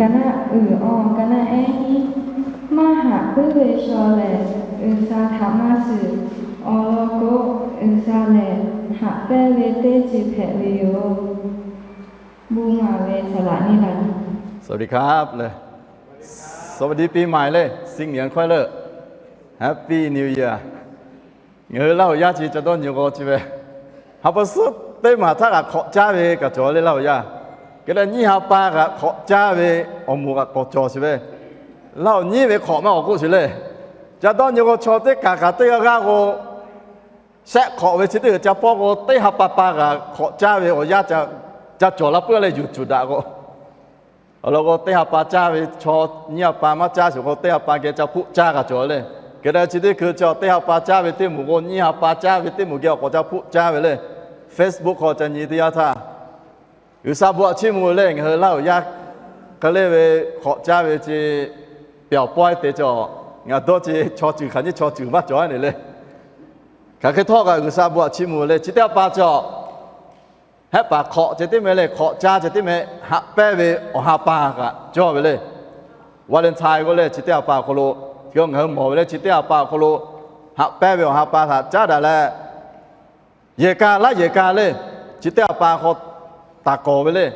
Ka naˆ uiˍ awˬ ka naˆ ehˉ hiˆ, maˇ haꞈ puiˉ ve shaw lehˬ, G'uiˬsha htaꞈ maˇ shiˍ. Awˬ lawn k'o, G'uiˬsha lehˬ haꞈ pehnˇ ve teˇ ceuˬ hpehꞈ ve yoˬ. Bon maˍ ve saˍ laꞈ neˇ laˬ. สวัสดีครับ เลย สวัสดีปีใหม่เลย Singyan Khoe Leuˆ, Happy New Year. Ngaˬ hui Laˇ huˍ yaˇ chi ca dawˇ nyi k'o chi ve, ha pa suhˉ teˇ maˬ htaˇ kaꞈ hk'awꞈ caˇ ve kaꞈ cawˬ le Laˇ huˍ yaˇ. Hk'e leh nyiˇ ha pa kaꞈ hk'awꞈ caˇ ve awˬ moˍ kaꞈ k'awꞈ cawˬ sheˍ ve, Laˇ huˍ nyiˉ ve hk'awꞈ maˇ awˬ k'oˆ sheˍ le. Ca dawˇ nyi k'o chaw teˇ kaˬ kaꞈ teˇ g'aˇ g'aˇ k'o, shehˆ hk'awꞈ ve chi teˇ g'uiˬ ca pawˆ k'o, teˇ ha pa pa kaꞈ hk'awꞈ caˇ ve awˬ yanˇ ca cawˬ la puiˉ leh yuˬ cuˬ daꞈ k'o, awˬ lawn k'o, teˇ ha pa caˇ ve chaw, nyiˇ ha pa maˇ caˇ sheˍ k'o, teˇ ha pa geh ca hpoˆ caˇ kaꞈ cawˬ le. Hk'e te chi teˇ hkui chi teˇ ha pa caˇ ve teˇ moˍ k'o, nyiˇ ha pa caˇ ve teˇ moˍ geh awˬ k'awꞈ ca hpoˆ caˇ ve le. Facebook hk'aw ca nyi teˇ yanˇ htaˇ, G'uiˬsha bon htaꞈ chiˇ mvuh le. Ngaˬ hui Laˇ huˍ yaˇ hk'e le ve hk'awꞈ caˇ ve chi pyaoˍ pawehˇ te cawˬ. Ngaˬ dawˇ chi chaw ceuˬ hk'aˬ nyiˇ chaw ceuˬ maˇ cawˬ a ne le. Hk'aˬ hk'e htawˇ kaꞈ G'uiˬsha bon htaꞈ chiˇ mvuh le. Chi teˇ ha pa cawˬ, hehˆ paˍ hk'awꞈ ceh tiˉ meh le, hk'awꞈ caˇ ceh tiˉ meh, haꞈ pehnˇ ve awˬ ha pa kaꞈ cawˬ ve le. Valentine k'oˆ leh chi teˇ ha pa awˬ hk'aw lo, ngaˬ hui mawˬ ve le, chi teˇ ha pa awˬ hk'aw lo haꞈ pehnˇ ve awˬ ha pa htaꞈ caˉ daꞈ leh, yehˬ ka laˇ yehˬ ka le, chi teˇ ha pa hk'aw taˍ kawˍ ve le.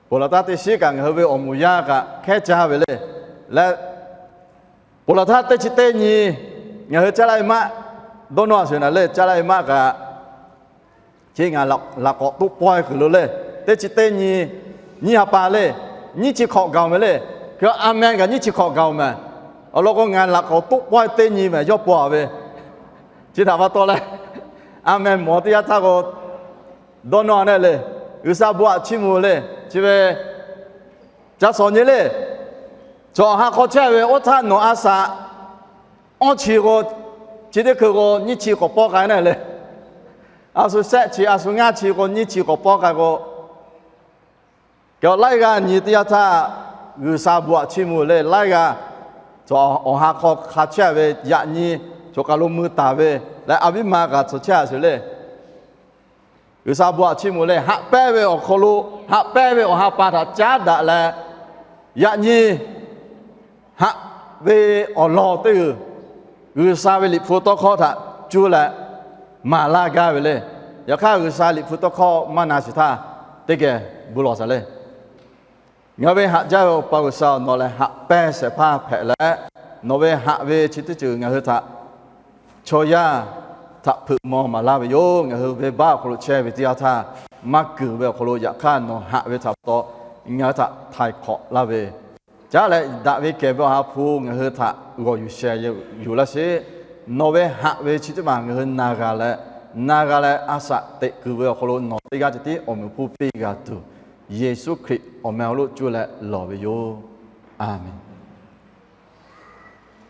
Ponˬ laˬ taˇ teˇ shiˉ kaꞈ ngaˬ hui ve awˬ moˍ yaˇ kaꞈ hkehˉ caˇ ve le. Leh ponˬ laˬ htaˇ teˇ chi teˇ nyi ngaˬ hui caˇ laˇ ve maˆ, dawˇ nawˇ a sheˍ naˍ le, caˇ laˇ ve maˆ kaꞈ chi ngaˬ laꞈ k'awꞈ toˆ pawehˇ kuiˬ lo le, teˇ chi teˇ nyi, nyiˇ ha pa le, nyiˇ chi hk'awꞈ gaˬ-oˬ meh le. Hk'e amen kaꞈ nyiˇ chi hk'awꞈ gaˬ-oˬ meh. Awˬ lawn k'o, ngaˬ laꞈ k'awꞈ toˆ pawehˇ teˇ nyi meh yawˇ paw ve. Chi htaꞈ pa taw leh, amen mawˬ teˇ yanˇ htaˇ k'o, dawˇ nawˇ a neˆ le, G'uiˬsha bon htaꞈ chiˇ mvuh le. Chi ve ca shawˍ nyi le, cawˬ ha hk'aw chehˇ ve oˇ htaˇ nawˬ a shaꞈ awˇ chi k'o, chi teˇ hkui k'o nyiˇ chi k'awꞈ pawˇ k'ai neˆ le. A shu shehˆ chi, a shu ngaˇ chi k'o nyiˇ chi k'awꞈ pawˇ k'ai k'o, kehˬ laiˉ g'aˇ nyi teˇ yanˇ htaˇ, G'uiˬsha bon htaꞈ chiˇ mvuh le. Laiˉ g'aˇ cawˬ awˬ ha hk'aw hk'a chehˇ ve yaꞈ nyi, cawˬ kaˬ lo mui taˍ ve leh a viˉ ma kaꞈ tcuh chehˇ a sheˍ le. G'uiˬsha bon htaꞈ chiˇ mvuh le. Haꞈ pehnˇ ve awˬ hk'aw lo, haꞈ pehnˇ ve awˬ ha pa htaꞈ caˉ daꞈ leh, yaꞈ nyi haꞈ ve awˬ lawn teˇ g'uiˬ, G'uiˬsha ve Liꞈ hpu tawˇ hkawˇ htaꞈ cuˇ leh maˍ laˇ gaˇ ve le. Yaꞈ hk'aˇ G'uiˬsha Liꞈ hpu tawˇ hkawˇ maˇ na shiˍ htaˇ, teˇ geh bon lawˬ shaˍ le. Ngaˬ ve haꞈ jaˇ ve Awˬ pa G'uiˬsha-oˬ, nawˬ lehˬ haꞈ pehnˇ shehˍ hpaˇ hpehꞈ leh, nawˬ ve haꞈ ve chi teˇ ceuˬ ngaˬ hui htaꞈ chaw yaˇ htaꞈ hpeuꞈ maw maˍ laˇ ve yoˬ. Ngaˬ hui venˇbaˆ awˬ hk'aw lo chehˇ ve teˇ yanˇ htaˇ, maˇ keunˍ ve awˬ hk'aw lo yaꞈ hk'aˇ nawˬ haꞈ ve htaꞈ pa taw ngaˬ hui htaꞈ htaiˍ hk'awꞈ laˇ ve, caˉ leh daꞈ ve kehˬ ve Awˬ ha hpu ngaˬ hui htaꞈ g'awˬ yuˬ sheh yuˬ laˇ sheˍ. Nawˬ ve haꞈ ve chi teˇ maˬ ngaˬ hui na g'a leh, na g'a leh a shaꞈ teꞈ kuiˬ ve awˬ hk'aw lo nawˬ teˇ g'aˇ ceh tiˉ awˬ meunˍ hpawˇ piˇ g'a tuˬ, Yeˍsuˆ Hkriꞈ awˬ meh awˬ hk'aw lo cuˇ leh lawˬ ve yoˬ. Aˬmenˍ.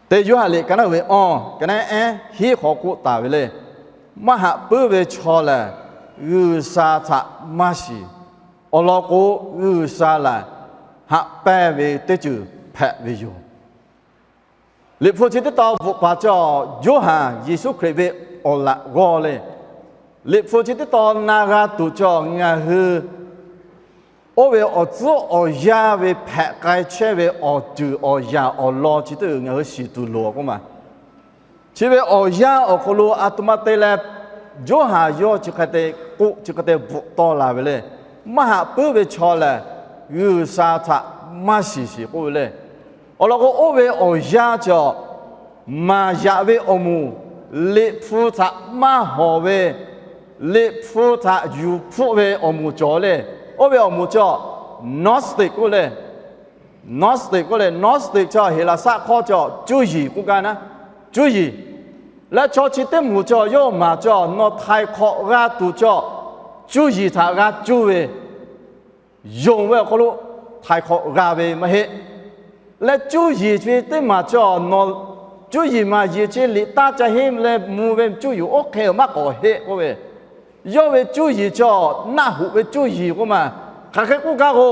Teˇ Yoˇhanˬ liꞈ ka naˆ ve awˇ, ka naˆ ehˉ hiˉ hk'aw k'oˆ taˍ ve le. Maˇ haꞈ puiˉ ve chaw lehˬ, G'uiˬsha htaꞈ maˇ shiˍ. Awˬ lawn k'o, G'uiˬsha lehˬ haꞈ pehnˇ ve teˇ ceuˬ hpehꞈ ve yoˬ. Liꞈ hpu chi teˇ tawn bvuhꞈ paˍ cawˬ Yoˇhanˬ Yeˍsuˆ Hkriꞈ ve awˬ laꞈ g'awˇ le. Liꞈ hpu chi teˇ tawn na g'a tuˬ cawˬ ngaˬ hui oˇ ve awˬ tcuhˉ awˬ yanˇ ve hpehꞈ k'ai chehˇ ve awˬ ceuˬ awˬ yanˇ awˬ lawn chi teˇ g'uiˬ ngaˬ hui shiˍ tuˬ loˍ k'oˆ ma. Chi ve awˬ yanˇ awˬ hk'aw lo a htoꞈ ma te leh, Yoˇhanˬ yawˇ chi hk'e te k'oˆ, chi hk'e te bvuhꞈ tawˆ la ve le. Maˇ haꞈ puiˉ ve chaw lehˬ, G'uiˬsha htaꞈ maˇ shiˍ shiˍ k'oˆ ve le. Awˬ lawn k'o, oˇ ve awˬ yanˇ cawˬ maˍ yaꞈ ve awˬ moˍ, Liꞈ hpu htaꞈ maˇ hawˍ ve, Liꞈ hpu htaꞈ yuˬ hpfuhˆ ve awˬ moˍ cawˬ le. Oˇ ve awˬ moˍ cawˬ Gnostic k'oˆ le. Gnostic k'oˆ le, Gnostic cawˬ Heˍlaˍsaˆ hkawˇ cawˬ cuˇ yiˍ k'oˆ gaˇ naˉ, cuˇ yiˍ. Leh chaw chi teˇ moˍ cawˬ yawˇ maˍ cawˬ nawˬ htaiˍ hk'awꞈ g'a tuˬ cawˬ cuˇ yiˍ htaꞈ g'a cuˇ ve, yonˍ ve awˬ hk'aw lo htaiˍ hk'awꞈ g'a ve maˇ heˆ. Leh cuˇ yiˍ chi teˇ maˬ cawˬ nawˬ, cuˇ yiˍ maˬ yiˍ chi liꞈ taˇ ca henˇ leh mvuh ve cuˇ yiˍ oˇ hk'e maˇ k'awꞈ heˆ k'oˆ ve, yawˇ ve cuˇ yiˍ cawˬ naˆ hoꞈ ve cuˇ yiˍ k'oˆ ma. Hk'aˬ hk'e k'oˆ gaˇ k'o,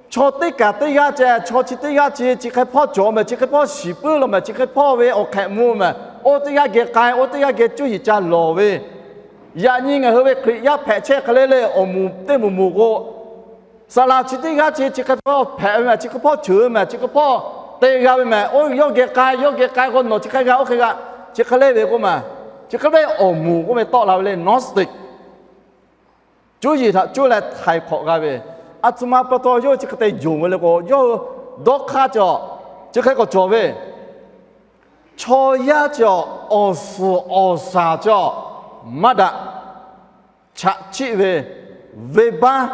chaw teˇ kaˬ teˇ g'aˇ ceh, chaw chi teˇ g'aˇ chi chi hk'e hpawˇ cawˬ meh, chi hk'e hpawˇ shiˍ puiˉ lo meh, chi hk'e hpawˇ ve awˬ hk'ehꞈ mvuh meh, oˇ teˇ g'aˇ geh k'ai, oˇ teˇ g'aˇ geh cuˇ yiˍ ca lawˬ ve, yaꞈ nyi ngaˬ hui ve Hkriꞈ yaˇ hpehꞈ chehˇ hk'e le le awˬ moˍ teˇ moˍ moˍ k'o, Saˍ laꞈ chi teˇ g'aˇ chi, chi hk'e hpawˇ hpehꞈ ve mehˍ, chi hk'e hpawˇ ceuˬ ve mehˍ, chi hk'e hpawˇ te g'a ve mehˍ. Oˇ yawˇ geh k'ai, yawˇ geh k'ai k'o nawˬ chi hk'e g'a, oˇ hk'e g'a, chi hk'e le ve k'oˆ ma. Chi hk'e le awˬ moˍ k'oˆ ve tawˆ la ve le, Gnostic. Cuˇ yiˍ htaꞈ cuˇ leh htaiˍ hk'awꞈ g'a ve, a htoꞈ ma pa taw yawˇ hui chi hk'e te yonˍ ve le k'o, yawˇ hui dawˇ hk'aˇ cawˬ, chi hk'e k'awꞈ cawˬ ve, chaw yaˇ cawˬ, awˬ suhˍ awˬ shaˍ cawˬ maˇ daꞈ, chaꞈ chiˆ ve, venˇbaˆ,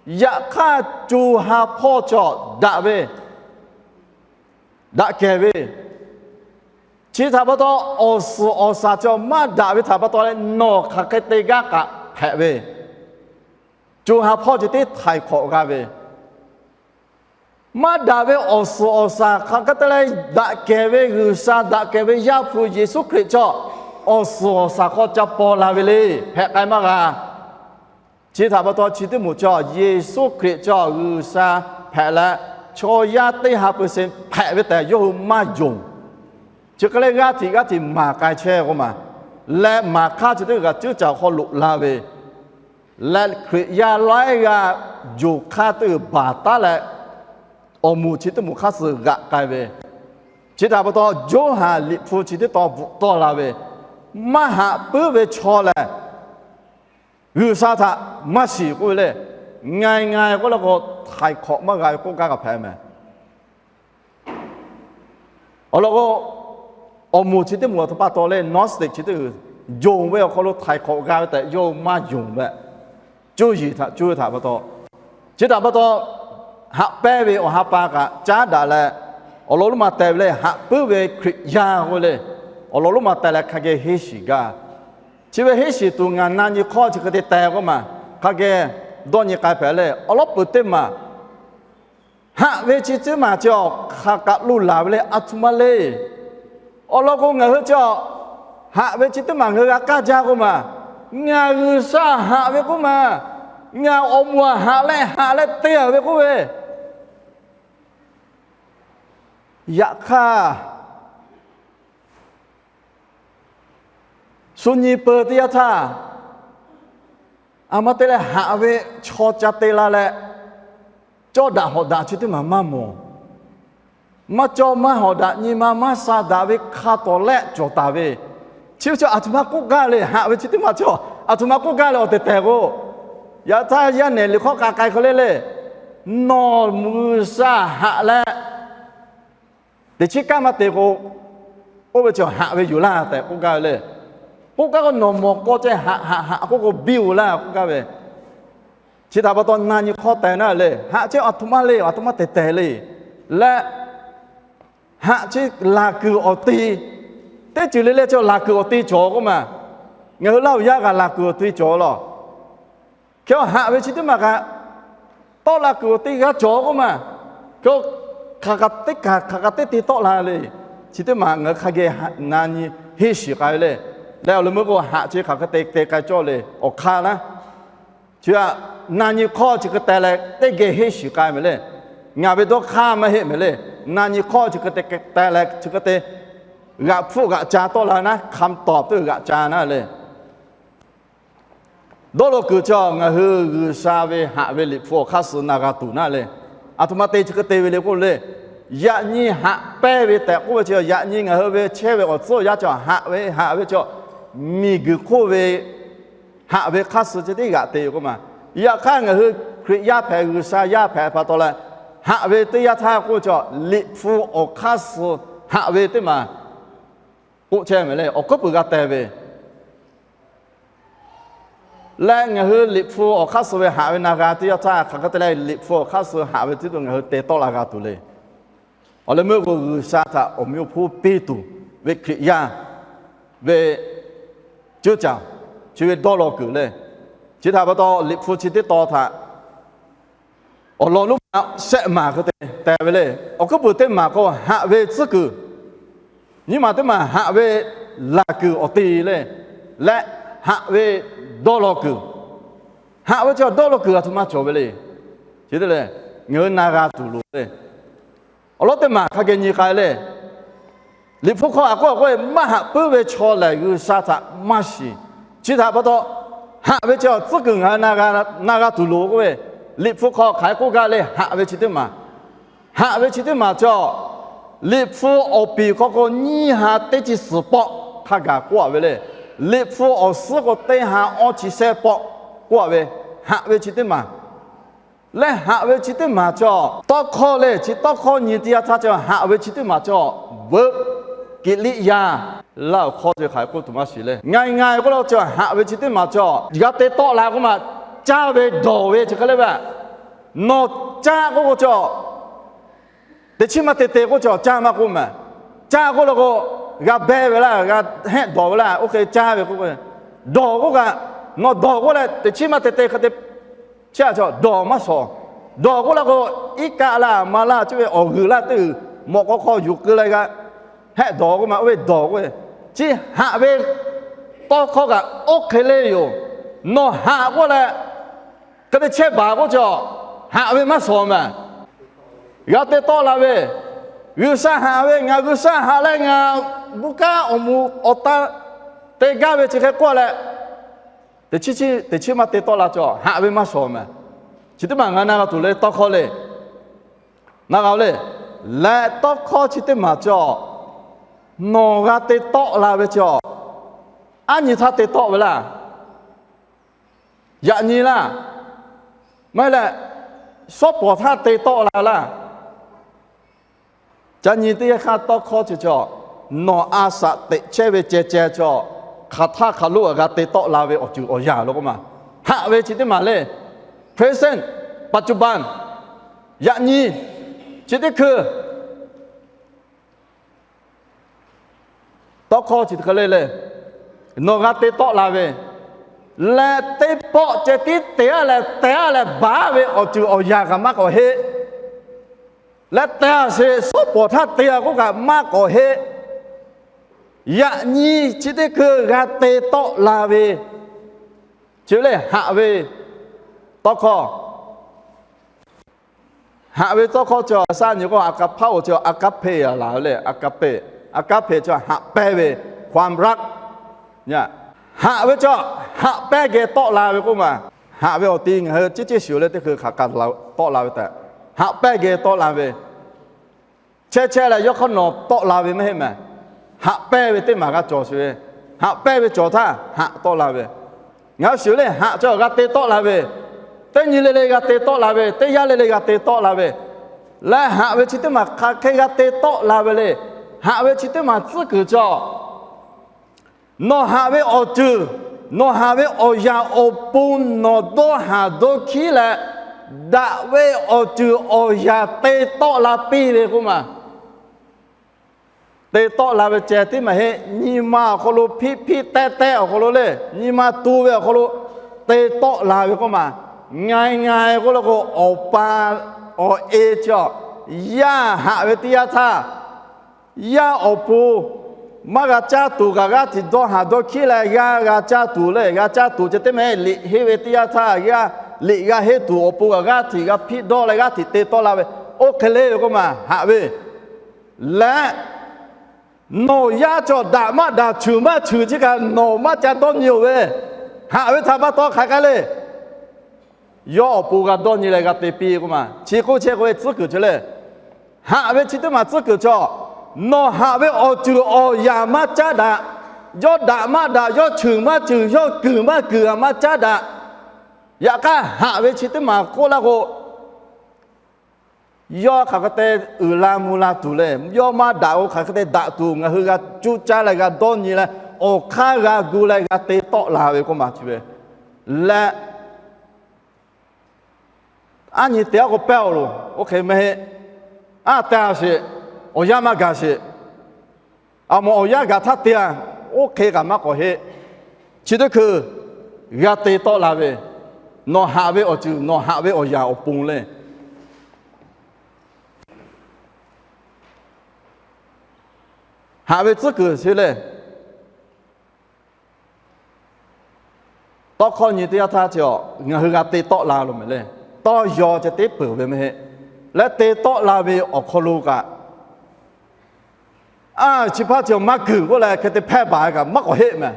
yaꞈ hk'aˇ co ha hpawˇ cawˬ daꞈ ve, daꞈ kehˬ ve, chi htaꞈ pa taw awˬ suhˍ awˬ shaˍ cawˬ maˇ daꞈ ve htaꞈ pa taw leh nawˬ hk'aˬ hk'e te gaˇ kaꞈ hpehꞈ ve, co ha hpawˇ ceh tiˉ htaiˍ hk'awꞈ g'a ve, maˇ daꞈ ve awˬ suhˍ awˬ shaˍ hk'aˬ hk'e te leh daꞈ kehˬ ve G'uiˬsha, daꞈ kehˬ ve Yaˇ hpu Yeˍsuˆ Hkriꞈ cawˬ awˬ suhˍ awˬ shaˍ hk'aw ca paw la ve le, hpehꞈ k'ai maˇ g'a. Chi htaꞈ pa taw chi teˇ moˍ cawˬ Yeˍsuˆ Hkriꞈ cawˬ G'uiˬsha hpehꞈ leh, chaw yaˇ teˇ ha percent hpehꞈ ve tehꞈ yawˇ hui maˇ yonˍ. Chi hk'e leh g'aˇ hteꞈ g'aˇ hteꞈ maˍ k'ai chehˇ k'oˆ ma, leh maˍ hk'aˇ chi teˇ g'aˇ cuˉ caˍ hk'aw loꞈ la ve, leh Hkriꞈ yaˇ laiˉ g'aˇ yonˍ hk'aˇ teˇ g'aˇ baˬ taˉ leh, awˬ moˍ chi teˇ moˍ hk'aˇ suh g'aꞈ k'ai ve. Chi htaꞈ pa taw Yoˇhanˬ liꞈ hpu chi teˇ tawn bvuhꞈ tawˆ la ve, maˇ haꞈ puiˉ ve chaw lehˬ G'uiˬsha htaꞈ maˇ shiˍ k'oˆ ve le. Ngaˬ ngaˬ k'oˆ le k'o, htaiˍ hk'awꞈ maˇ g'a ve k'oˆ gaˇ g'a hpehꞈ mehˍ. Awˬ lawn k'o, awˬ moˍ chi teˇ moˍ awˬ htoꞈ pa taw le, Gnostic chi teˇ g'aˇ yonˍ ve awˬ hk'aw lo htaiˍ hk'awꞈ g'a ve tehꞈ yawˇ maˇ yonˍ ve, cuˇ yiˍ htaꞈ cuˇ ve htaꞈ pa taw. Chi htaꞈ pa taw, haꞈ pehnˇ ve awˬ ha pa kaꞈ caˉ daꞈ leh, awˬ lawn lonˉ ma teh ve le, haꞈ puiˉ ve Hkriꞈ yaˇ k'oˆ ve le, awˬ lawn lonˉ ma teh leh hk'a geh henˇ shiˍ gaˇ. Chi ve henˇ shiˍ tuˬ ngaˬ na nyi hk'awˇ chi hk'e te teh k'oˆ ma, hk'a geh dawˇ nyi k'ai hpehꞈ le. Awˬ lawn peuˬ teˇ maˬ haꞈ ve chi teˇ maˬ chi awˬ hk'aˬ kaꞈ lo laˬ ve le, a htoꞈ ma le. Awˬ lawn k'o, ngaˬ hui chi haꞈ ve chi teˇ maˬ ngaˬ hui g'a kaˇ jaˇ k'oˆ ma, ngaˬ G'uiˬsha haꞈ ve k'oˆ ma, ngaˬ awˬ moˍ haꞈ leh haꞈ leh te ve k'oˆ ve, yaꞈ hk'aˇ shu nyi peu teˇ yanˇ htaˇ, a ma te leh haꞈ ve chaw ca te la leh, cawˇ daꞈ hawꞈ daꞈ chi teˇ maˬ maˇ mawˬ. Maˇ cawˇ maˇ hawꞈ daꞈ, nyi ma maˇ sha daꞈ ve hk'a tawˍ lehˆ cawˬ taˍ ve, chi ve chi a htoꞈ ma k'oˆ gaˇ le, haꞈ ve chi teˇ maˬ chi a htoꞈ ma k'oˆ gaˇ le awˬ tehˬ tehˬ k'o, yaꞈ htaˇ yaˇ nehˬ liꞈ hk'awˇ k'a k'ai hk'e le le, nawˬ G'uiˬsha haꞈ leh teꞈ chiˉ kanˉ maˇ te k'o, oˇ ve chi haꞈ ve yoˬ laˇ tehꞈ k'oˆ gaˇ ve le. K'oˆ gaˇ k'o, nawˬ mawˬ k'aw ceh haꞈ haꞈ haꞈ k'oˆ k'o biˇ-oˬ laˇ k'oˆ gaˇ ve. Chi htaꞈ pa taw na nyi hk'awˇ teh naˉ le, haꞈ chehˇ a htoꞈ ma le, a htoꞈ ma tehˬ tehˬ le. Leh haꞈ chehˇ laˬ kuiˬ awˬ te, teˇ ceuˬ le le chi laˬ kuiˬ awˬ te cawˬ k'oˆ ma. Ngaˬ hui Laˇ huˍ yaˇ kaꞈ laˬ kuiˬ awˬ te cawˬ law. Hk'e haꞈ ve chi teˇ maˬ kaꞈ tawˆ la kuiˬ awˬ te g'a cawˬ k'oˆ ma. Hk'e hk'aˬ kaꞈ teˇ kaˬ hk'aˬ kaꞈ teˇ te tawˆ la le. Chi teˇ maˬ ngaˬ hui hk'a geh na nyi henˇ shiˍ k'ai ve le. Leh awˬ lawn meuˇ k'o, haꞈ chi hk'aˬ hk'e te te k'ai cawˇ le awˬ hk'aˇ naˉ. Chi htaꞈ na nyi hk'awˇ chi hk'e te leh teˇ geh henˇ shiˍ k'ai mehˍ le. Ngaˬ ve dawˇ hk'aˇ maˇ heˆ mehˍ le. Na nyi hk'awˇ chi hk'e te leh chi hk'e te g'aꞈ hpfuhˆ g'aꞈ ca tawˆ la naˉ, hk'a tawˍ teˇ g'aꞈ ca naˉ le. Dawˇ law kuiˬ chi ngaˬ hui G'uiˬsha ve haꞈ ve liꞈ hpu awˬ hk'aˇ suh na g'a tuˬ naˉ le. A htoꞈ ma te chi hk'e te ve le k'oˆ le, yaꞈ nyi haꞈ pehnˇ ve tehꞈ k'oˆ ve chi, yaꞈ nyi ngaˬ hui ve chehˇ ve awˬ tcuhˉ awˬ yaˇ chi haꞈ ve, haꞈ ve chi miˬguiˬ hk'oˆ ve haꞈ ve hk'aˇ suh ceh tiˉ g'aꞈ te ve k'oˆ ma. Yaꞈ hk'aˇ ngaˬ hui Hkriꞈ yaˇ hpehꞈ, G'uiˬsha yaˇ hpehꞈ pa taw leh, haꞈ ve teˇ yanˇ htaˇ k'oˆ ve chi liꞈ hpu awˬ hk'aˇ suh haꞈ ve teˇ maˬ k'oˆ chehˇ mehˍ le. Awˬ hkuiˉ puiˍ g'a teh ve leh, ngaˬ hui liꞈ hpu awˬ hk'aˇ suh ve haꞈ ve na g'a teˇ yanˇ htaˇ, hk'aˬ hk'e te leh liꞈ hpu awˬ hk'aˇ suh haꞈ ve teˇ to ngaˬ hui te tawˆ la g'a tuˬ le. Awˬ leh meuˇ k'o, G'uiˬsha htaꞈ awˬ meh awˬ hponˇ piˇ tuˬ ve Hkriꞈ yaˇ ve ceuˇ caˬ, chi ve dawˇ law kuiˬ le. Chi htaꞈ pa taw, liꞈ hpu chi teˇ tawn htaꞈ awˬ lawn lonˉ ma shehˆ maˬ hk'e te teh ve le. Awˬ hkuiˉ puiˍ teˇ maˬ k'o, haꞈ ve tcuhˉ kuiˬ. Nyiˇ maˬ teˇ maˬ haꞈ ve laˬ kuiˬ awˬ te le. Leh haꞈ ve dawˇ law kuiˬ. Haꞈ ve chi dawˇ law kuiˬ a htoꞈ ma cawˬ ve le. Chi te leh, ngaˬ hui na g'a tuˬ loˍ le. Awˬ lawn teˇ maˬ hk'a geh nyi k'ai le. Liꞈ hpu hk'aw a k'oˆ a k'oˆ ve, maˇ haꞈ puiˉ ve chaw lehˬ G'uiˬsha htaꞈ maˇ shiˍ. Chi htaꞈ pa taw, haꞈ ve chi tcuhˉ kuiˬ ngaˬ hui na g'a tuˬ loˍ k'oˆ ve, Liꞈ hpu hk'aw hk'aˬ hk'e k'oˆ gaˇ le, haꞈ ve chi teˇ maˬ. Haꞈ ve chi teˇ maˬ cawˬ, Liꞈ hpu awˬ piˍ hk'aw k'o nyiˇ ha teˇ chi suhˍ pawˆ hk'a gaˬ k'oˆ a ve le. Liꞈ hpu awˬ suhˉ k'o teˇ ha awˇ chi shehˆ pawˆ k'oˆ a ve, haꞈ ve chi teˇ maˬ. Leh haꞈ ve chi teˇ maˬ cawˬ, tawˇ hkawˇ le, chi tawˇ hkawˇ nyi teˇ yanˇ htaˇ cawˬ haꞈ ve chi teˇ maˬ cawˬ, veuꞈ kiꞈ liˆ yaˇ laˇ awˬ hkawˇ chi hk'aˬ hk'e k'oˆ tuˬ maˇ shiˍ le. Ngaˬ ngaˬ k'oˆ la cawˬ haꞈ ve chi teˇ maˬ cawˬ, g'a te tawˆ la k'oˆ ma, caˇ ve dawˬ ve chi hk'e le ve, nawˬ caˇ k'oˆ k'o cawˬ, teꞈ chiˉ maˇ te te k'oˆ cawˬ, caˇ maˇ k'oˆ maˬ. Caˇ k'oˆ la k'o, g'a behˇ ve laˇ, g'a hehˆ dawˬ ve laˇ, oˇ hk'e caˇ ve k'oˆ k'o, dawˬ k'oˆ kaꞈ, nawˬ dawˬ k'oˆ leh teꞈ chiˉ maˇ te te hk'e te, chi a cawˬ dawˬ maˇ shawˍ. Dawˬ k'oˆ la k'o, iˉ kaˆ laˇ, ma laˇ, cuˇ ve awˬ g'uiˬ laˇ teˇ g'uiˬ mawꞈ k'aw hk'aw yuˬ keu leh g'a hehˆ dawˬ k'oˆ ma, oˇ ve dawˬ k'oˆ ve. Chi haꞈ ve tawˇ hkawˇ kaꞈ oˇ hk'e le yoˬ. Nawˬ haꞈ k'oˆ leh hk'e te chehˇ baˬ k'oˆ cawˬ, haꞈ ve maˇ shawˍ maˬ. G'a te tawˆ la ve, G'uiˬsha haꞈ ve, ngaˬ G'uiˬsha haꞈ leh ngaˬ bon kanˉ awˬ moˍ awˬ ta te gaˇ ve chi hk'e k'oˆ leh, teꞈ chiˉ maˇ te tawˆ la cawˬ, haꞈ ve maˇ shawˍ maˬ. Chi teˇ maˬ ngaˬ na g'a tuˬ le tawˇ hkawˇ le. Na g'a le. Leh tawˇ hkawˇ chi teˇ maˬ cawˬ, nawˬ g'a te tawˆ la ve cawˬ, aˉ nyi htaˇ te tawˆ ve laˇ. Yaꞈ nyi laˇ. Maˇ heˆ leh, shawˉ pawˍ htaˇ te tawˆ la laˇ. Ca nyi teˇ yanˇ hk'aˇ tawˇ hkawˇ chi cawˬ, nawˬ a shaꞈ teꞈ chehˇ ve ceh ceh cawˬ, hk'aˬ htaˇ hk'aˬ lo g'a te tawˆ la ve awˬ ceuˬ awˬ yanˇ lo k'oˆ ma. Haꞈ ve chi teˇ maˬ le, present, ปัจจุบัน, yaꞈ nyi, chi teˇ hkui tawˇ hkawˇ chi hk'e le le, nawˬ g'a te tawˆ la ve, leh teˇ pawˆ ceh tiˉ te a leh te a leh baˬ ve awˬ ceuˬ awˬ yanˇ kaꞈ maˇ k'awꞈ heˆ. Leh te a sheˍ, shawˉ pawˍ htaˇ te a k'oˆ kaꞈ maˇ k'awꞈ heˆ. Yaꞈ nyi chi teˇ hkui g'a te tawˆ la ve, chi le haꞈ ve tawˇ hkawˇ. Haꞈ ve tawˇ hkawˇ cawˬ, a shaꞈ nyi k'o อาการ์เป oˬ cawˬ, อาการ์เป a laˬ ve le, อาการ์เป, อาการ์เป cawˬ haꞈ pehnˇ ve, ความรัก. Haꞈ ve cawˬ, haꞈ pehnˇ geh tawˆ la ve k'oˆ ma. Haꞈ ve awˬ ti ngaˬ hui ciˉ ciˉ shiˍ leh teˇ hkui hk'aˬ kaꞈ tawˆ la ve tehꞈ, haꞈ pehnˇ geh tawˆ la ve. Chehˇ chehˇ leh yawˇ hk'aˇ nawˬ tawˆ la ve maˇ heˆ mehˍ. Haꞈ pehnˇ ve teˇ maˬ g'a cawˬ sheˍ ve. Haꞈ pehnˇ ve cawˬ htaˇ haꞈ tawˆ la ve. Ngaˬ hui shiˍ le, haꞈ cawˬ g'a te tawˆ la ve, teˇ nyi le le g'a te tawˆ la ve, teˇ yanˇ le le g'a te tawˆ la ve, leh haꞈ ve chi teˇ maˬ hk'aˬ hk'e g'a te tawˆ la ve le. Haꞈ ve chi teˇ maˬ tcuhˉ kuiˬ cawˬ, nawˬ haꞈ ve awˬ ceuˬ, nawˬ haꞈ ve awˬ yanˇ awˬ pon nawˬ dawˇ haˍ dawˇ hkiˉ leh, daꞈ ve awˬ ceuˬ awˬ yanˇ te tawˆ la piˇ ve k'oˆ ma. Te tawˆ la ve ceh tiˉ maˇ heˆ, nyi ma awˬ hk'aw lo hpiˆ hpiˆ tehˇ tehˇ awˬ hk'aw lo le, nyi ma tu ve awˬ hk'aw lo te tawˆ la ve k'oˆ ma. Ngaˬ ngaˬ k'oˆ la k'o, awˬ pa awˬ e cawˬ, yaˇ haꞈ ve teˇ yanˇ htaˇ, yaˇ awˬ pon maˇ g'a caˇ tuˬ kaꞈ g'aˇ htiꞈ dawˇ haˍ dawˇ hkiˉ leh g'aˇ g'a caˇ tuˬ le, g'a caˇ tuˬ ceh tiˉ maˇ heˆ, liꞈ henˇ ve teˇ yanˇ htaˇ g'aˇ, liꞈ g'a henˇ tuˬ awˬ pon kaꞈ g'aˇ htiꞈ g'a hpiˆ dawˇ leh g'aˇ htiꞈ te tawˆ la ve, oˇ hk'e le ve k'oˆ ma, haꞈ ve. Leh nawˬ yaˇ cawˬ daꞈ maˇ daꞈ, cheuˬ maˇ cheuˬ chi kaꞈ nawˬ maˇ ca dawˇ nyi-oˬ ve, haꞈ ve htaꞈ pa taw hk'aˬ hk'e le. Yawˇ awˬ pon g'a dawˇ nyi leh g'a te piˇ k'oˆ ma. Chi k'oˆ chehˇ k'oˆ ve tcuhˉ kuiˬ ceh le. Haꞈ ve chi teˇ maˬ tcuhˉ kuiˬ cawˬ, nawˬ haꞈ ve awˬ ceuˬ awˬ yanˇ maˇ caˉ daꞈ. Yawˇ daꞈ maˇ daꞈ, yawˇ cheuˬ maˇ cheuˬ, yawˇ kuiˬ maˇ kuiˬ maˇ caˉ daꞈ. Yaꞈ hk'aˇ haꞈ ve chi teˇ maˬ k'oˆ la k'o, yawˇ hk'aˬ hk'e te uiˍ la mvuh la tuˬ le, yawˇ maˇ daꞈ-oˬ hk'aˬ hk'e te daꞈ tuˬ ngaˬ hui g'a cuˇ caˇ leh g'a dawˇ nyi leh, awˬ hk'aˇ g'a gu leh g'a te tawˆ la ve k'oˆ ma chi ve. Leh aˉ nyi te aˉ k'o pehˇ-oˬ loˬ, oˇ hk'e maˇ heˆ. Aˉ te-a sheˍ, awˬ yanˇ maˇ gaˬ sheˍ. A mawˬ awˬ yanˇ gaˬ htaˇ te-a, oˇ hk'e kaꞈ maˇ k'awꞈ heˆ. Chi teˇ hkui g'a te tawˆ la ve, nawˬ haꞈ ve awˬ ceuˬ, nawˬ haꞈ ve awˬ yanˇ awˬ pon le. Haꞈ ve tcuhˉ kuiˬ chi le. Tawˇ hkawˇ nyi teˇ yanˇ htaˇ chi-a, ngaˬ hui g'a te tawˆ la loˬ mehˍ le. Tawˇ yaw ceh teˉ peuˬ ve maˇ heˆ. Leh te tawˆ la ve awˬ hk'aw lo kaꞈ, a, chi hpaˇ chi maˇ kuiˬ k'oˆ leh hk'e te hpehˇ baˬ kaꞈ maˇ k'awꞈ heˆ mehˍ.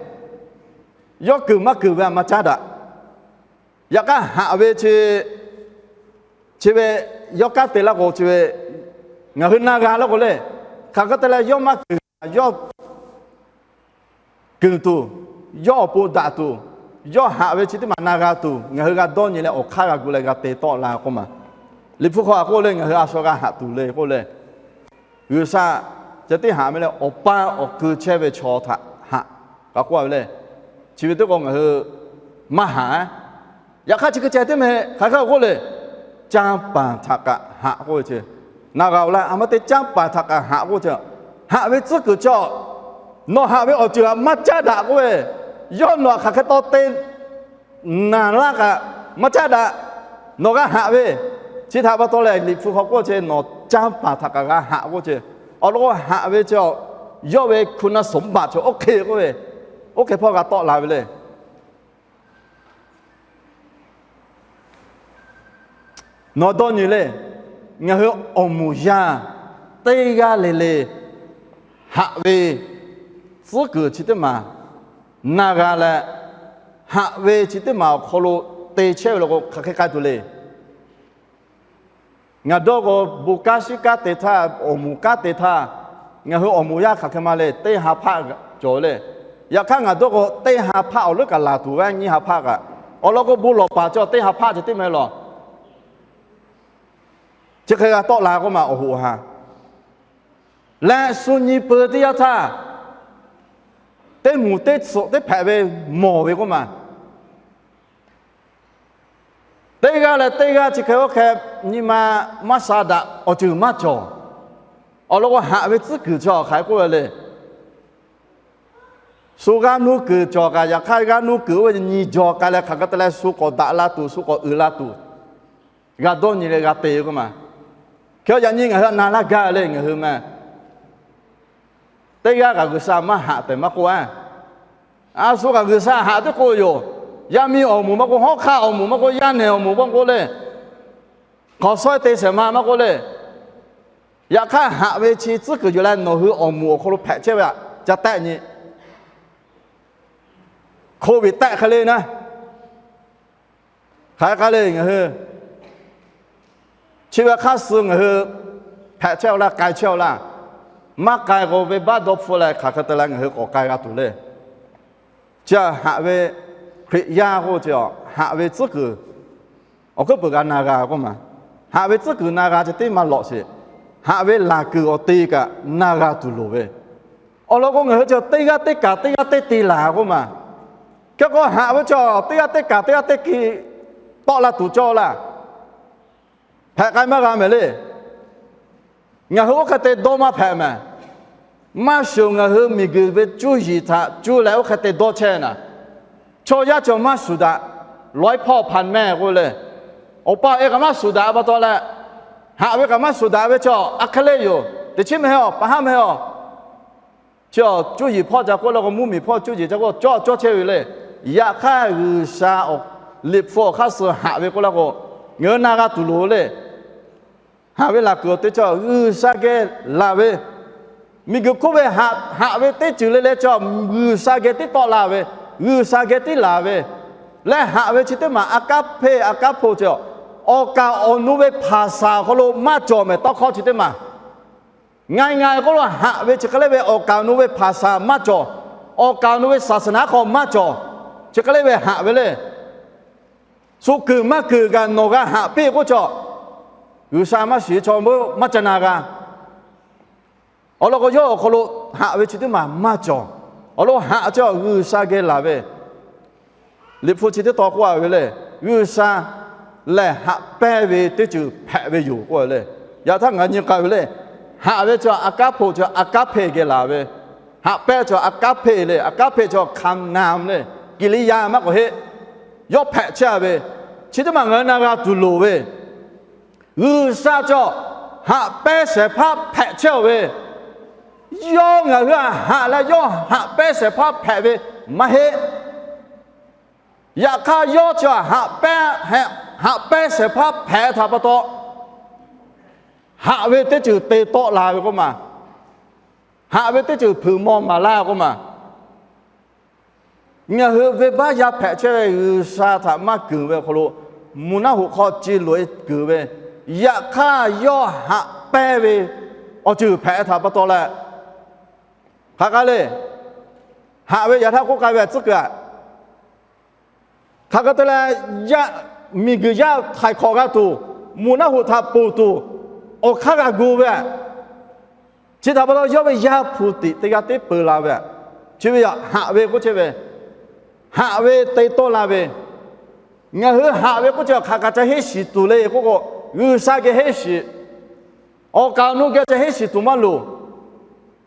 Yawˇ kuiˬ maˇ kuiˬ ve a maˇ caˉ daꞈ. Yaꞈ hk'aˇ haꞈ ve chi Chi ve yawˇ kanˉ te laˇ k'o, chi ve ngaˬ hui na g'a laˇ k'o le, hk'aˬ hk'e te leh yawˇ maˇ kuiˬ, yawˇ kuiˬ tuˬ, yawˇ awˬ pon daꞈ tuˬ, yawˇ haꞈ ve chi teˇ maˬ na g'a tuˬ, ngaˬ hui g'a dawˇ nyi leh awˬ hk'aˇ g'a gu leh g'a te tawˆ la k'oˆ ma. Liꞈ hpu hk'aw a k'oˆ le, ngaˬ hui a shaw g'a haꞈ tuˬ le k'oˆ le. G'uiˬsha ceh tiˉ haꞈ ve leh, awˬ paˇ awˬ kui chehˇ ve chaw htaꞈ haꞈ k'oˆ ve le. Chi ve teˇ k'o ngaˬ hui maˇ haꞈ. Yaꞈ hk'aˇ chi hk'e ceh tiˉ meh hk'aˬ hk'e k'oˆ le, canˇ paˍ htaꞈ kaꞈ haꞈ k'oˆ ve chi, na g'a-oˬ laˇ. A ma te canˇ paˍ htaꞈ kaꞈ haꞈ k'oˆ ve chi, haꞈ ve tcuhˉ kuiˬ chi, nawˬ haꞈ ve awˬ ceuˬ htaꞈ maˇ caˉ daꞈ k'oˆ ve, yawˇ nawˬ htaꞈ hk'aˬ hk'e taw te naˍ laˇ kaꞈ maˇ caˉ daꞈ. Nawˬ g'a haꞈ ve, chi htaꞈ pa taw leh Liꞈ hpu hk'aw k'oˆ chi, nawˬ canˇ paˍ htaꞈ kaꞈ g'a haꞈ k'oˆ chi. Awˬ lawn k'o, haꞈ ve chi yawˇ ve คุณสมบัติ chi oˇ hk'e k'oˆ ve, oˇ hk'e hpawˇ g'a tawˆ la ve le. Nawˬ dawˇ nyi le, ngaˬ hui awˬ moˍ yaˇ teˇ g'aˇ le le haꞈ ve tcuhˉ kuiˬ chi teˇ maˬ na g'a leh, haꞈ ve chi teˇ maˬ awˬ hk'aw lo te chehˇ ve law k'o, hk'aˬ hk'e k'ai tuˬ le. Ngaˬ dawˇ k'o, bon kanˉ shiˉ kanˉ te htaˇ, awˬ moˍ kanˉ te htaˇ, ngaˬ hui awˬ moˍ yaˇ hk'aˬ hk'e ma le, teˇ ha hpaˆ cawˬ le. Yaꞈ hk'aˇ ngaˬ dawˇ k'o, teˇ ha hpaˆ awˬ leuˉ kaꞈ laˬ tuˬ ve nyiˇ ha hpaˆ kaꞈ. Awˬ lawn k'o, bon lawˬ paˍ cawˬ teˇ ha hpaˆ ceh tiˉ meh lawˬ. Chi hk'e g'a tawˆ la k'oˆ ma, awˬ hoꞈ ha leh shu nyi peu teˇ yanˇ htaˇ, teˇ moˍ teˇ tsuhꞈ teˇ hpehꞈ ve mawˬ ve k'oˆ ma. Teˇ g'aˇ leh teˇ g'aˇ chi hk'e oˇ hk'e nyi ma maˇ sha daꞈ, awˬ ceuˬ maˇ cawˬ. Awˬ lawn k'o, haꞈ ve tcuhˉ kuiˬ chi hk'aˬ hk'e k'oˆ ve le. Shu g'aˇ nuˇ kuiˬ cawˬ kaꞈ, yaꞈ hk'aˇ g'aˇ nuˇ kuiˬ oˇ ve nyi jaw k'ai leh hk'aˬ hk'e te leh shu k'awꞈ daꞈ la tuˬ, shu k'awꞈ uiˍ la tuˬ, g'a dawˇ nyi leh g'a te k'oˆ ma. Hk'e yaꞈ nyi ngaˬ hui na laˇ gaˇ le, ngaˬ hui meh teˇ g'aˇ kaꞈ G'uiˬsha maˇ haꞈ tehꞈ maˇ k'oˆ-a. A shu kaꞈ G'uiˬsha haꞈ teˇ k'oˆ yoˬ. Yaˇ miˇ awˬ moˍ maˇ k'oˆ, hawˉ hk'aˆ awˬ moˍ maˇ k'oˆ, yaˇ nehˬ awˬ moˍ maˇ k'oˆ le, hk'awꞈ shawehˇ te shehˍ ma maˇ k'oˆ le. Yaꞈ hk'aˇ haꞈ ve chi tcuhˉ kuiˬ yoˬ leh, nawˬ hui awˬ moˍ awˬ hk'aw lo hpehꞈ chehˇ ve htaꞈ ca tehˆ nyi. Hk'oˆ ve tehˆ hk'e le naˉ, hk'aˬ hk'e k'ai le ngaˬ hui chi ve hk'aˇ suh ngaˬ hui hpehꞈ chehˇ-aw laˇ, k'ai chehˇ-aw laˇ. Maˇ k'ai k'o, venˇbaˆ dawˇ hpfuhˇ leh hk'aˬ hk'e te leh ngaˬ hui k'awꞈ k'ai g'a tuˬ le. Chi haꞈ ve Hkriꞈ yaˇ k'oˆ chi, haꞈ ve tcuhˉ kuiˬ awˬ hkuiˉ puiˍ g'a na g'a k'oˆ ma. Haꞈ ve tcuhˉ kuiˬ na g'a chi teˇ maˇ lawꞈ sheˍ. Haꞈ ve laˬ kuiˬ awˬ te kaꞈ na g'a tuˬ loˍ ve. Awˬ lawn k'o, ngaˬ hui chi teˇ g'aˇ teˇ kaˬ teˇ g'aˇ teˇ te laˬ k'oˆ ma. Hk'e k'o, haꞈ ve chi teˇ g'aˇ teˇ kaˬ teˇ g'aˇ teˇ ki tawˆ la tuˬ cawˇ laˇ. Hpehꞈ k'ai maˇ g'a mehˍ le. Ngaˬ hui oˇ hk'e te dawˇ maˇ hpehꞈ mehˍ. Maˇ shuˍ, ngaˬ hui miˬguiˬ ve cuˇ yiˍ htaꞈ cuˇ leh oˇ hk'e te dawˇ chehˇ naˍ. Chaw yaˇ cawˬ maˇ shuˍ daꞈ, lawˉ hpawˇ hpanˍ mehˇ k'oˆ le. Awˬ pa awˬ e kaꞈ maˇ shuˍ daꞈ pa taw leh, haꞈ ve kaꞈ maˇ shuˍ daꞈ ve chi a hk'e le yoˬ. Teˇ chiˉ mehˍ-oˬ, pa haˉ mehˍ-oˬ. Chi cuˇ yiˍ hpawˇ ca k'oˆ la k'o, mvuhˇmiˬ hpawˇ cuˇ yiˍ ca k'oˆ cawˇ cawˇ chehˇ ve le. Yaꞈ hk'aˇ G'uiˬsha Liꞈ hpu awˬ hk'aˇ suh haꞈ ve k'oˆ la k'o, ngaˬ hui na g'a tuˬ loˍ le. Haꞈ ve laˬ kuiˬ awˬ te chi G'uiˬsha geh laˬ ve, miˬguiˬ hk'oˆ ve haꞈ ve teˇ ceuˬ le le chi G'uiˬsha geh tiˉ tawˆ la ve, G'uiˬsha geh tiˉ laˬ ve, leh haꞈ ve chi teˇ maˬ a kaˉ hpeˇ a kaˉ hpoˇ chi, awˬ kaˍ awˬ nu ve hpaˍ saˍ awˬ hk'aw lo maˇ cawˬ mehˍ tawˇ hkawˇ chi teˇ maˬ. Nga nga k'oˆ lo haꞈ ve chi hk'e le ve awˬ kaˍ awˬ nu ve hpaˍ saˍ maˇ cawˬ, awˬ kaˍ awˬ nu ve saˍ saˍ naˍ hk'aw maˇ cawˬ, chi hk'e le ve haꞈ ve le. Shu kuiˬ maˇ kuiˬ kaꞈ nawˬ g'a haꞈ piˇ k'oˆ chi, G'uiˬsha maˇ shiˍ ve chaw maˇ ca na g'a. Awˬ lawn k'o, yawˇ awˬ hk'aw lo haꞈ ve chi teˇ maˬ maˇ cawˬ. Awˬ lawn haꞈ chi G'uiˬsha geh laˬ ve, Liꞈ hpu chi teˇ tawn k'oˆ a ve le, G'uiˬsha lehˬ haꞈ pehnˇ ve teˇ ceuˬ hpehꞈ ve yoˬ k'oˆ ve le. Yaꞈ htaˇ ngaˬ nyi k'ai ve le, haꞈ ve chi a kaˉ hpoˇ chi a kaˉ hpeˇ geh laˬ ve, haꞈ pehnˇ chi a kaˉ hpeˇ le, a kaˉ hpeˇ chi hk'aˬ naˍ le, kiˬ liˇ yaˇ maˇ k'awꞈ heˆ, yawˇ hpehꞈ chehˇ ve, chi teˇ maˬ ngaˬ hui na g'a tuˬ loˍ ve. G'uiˬsha chi haꞈ pehnˇ shehˍ hpaˇ hpehꞈ chehˇ-oˬ ve, yawˇ ngaˬ hui haꞈ leh yawˇ haꞈ pehnˇ shehˍ hpaˇ hpehꞈ ve maˇ heˆ. Yaꞈ hk'aˇ yawˇ chi haꞈ pehnˇ, haꞈ pehnˇ shehˍ hpaˇ hpehꞈ htaꞈ pa taw, haꞈ ve teˇ ceuˬ te tawˆ la ve k'oˆ ma, haꞈ ve teˇ ceuˬ hpeuꞈ maw maˍ laˇ k'oˆ ma. Ngaˬ hui venˇbaˆ yaˇ hpehꞈ chehˇ ve G'uiˬsha htaꞈ maˇ keunˍ ve awˬ hk'aw lo, mvuhˇ naˆ hoꞈ hk'aw ce loꞈ-e keunˍ ve, Yaꞈ hk'aˇ yawˇ haꞈ pehnˇ ve awˬ ceuˬ hpehꞈ htaꞈ pa taw leh, hk'aˬ k'ai le, haꞈ ve yaꞈ htaˇ k'oˆ k'ai ve tcuhˉ kuiˬ aꞈ, hk'aˬ hk'e te leh, yaˇ, miˬguiˬ yaˇ htaiˍ hk'awꞈ g'a tuˬ, moˬ naˆ hoꞈ htaꞈ ponˬ tuˬ, awˬ hk'aˇ g'a gu ve, chi htaꞈ pa taw yawˇ ve Yaˇ hpu tiꞈ teˇ g'aˇ tiˉ peu la ve, chi ve yaꞈ haꞈ ve k'oˆ chehˇ ve, haꞈ ve te tawˆ la ve. Ngaˬ hui haꞈ ve k'oˆ chi hk'aˬ kaꞈ ca henˇ shiˍ tuˬ le k'oˆ k'o, G'uiˬsha geh henˇ shiˍ. Awˬ kaˍ awˬ nu geh ca henˇ shiˍ tuˬ maˇ loˍ.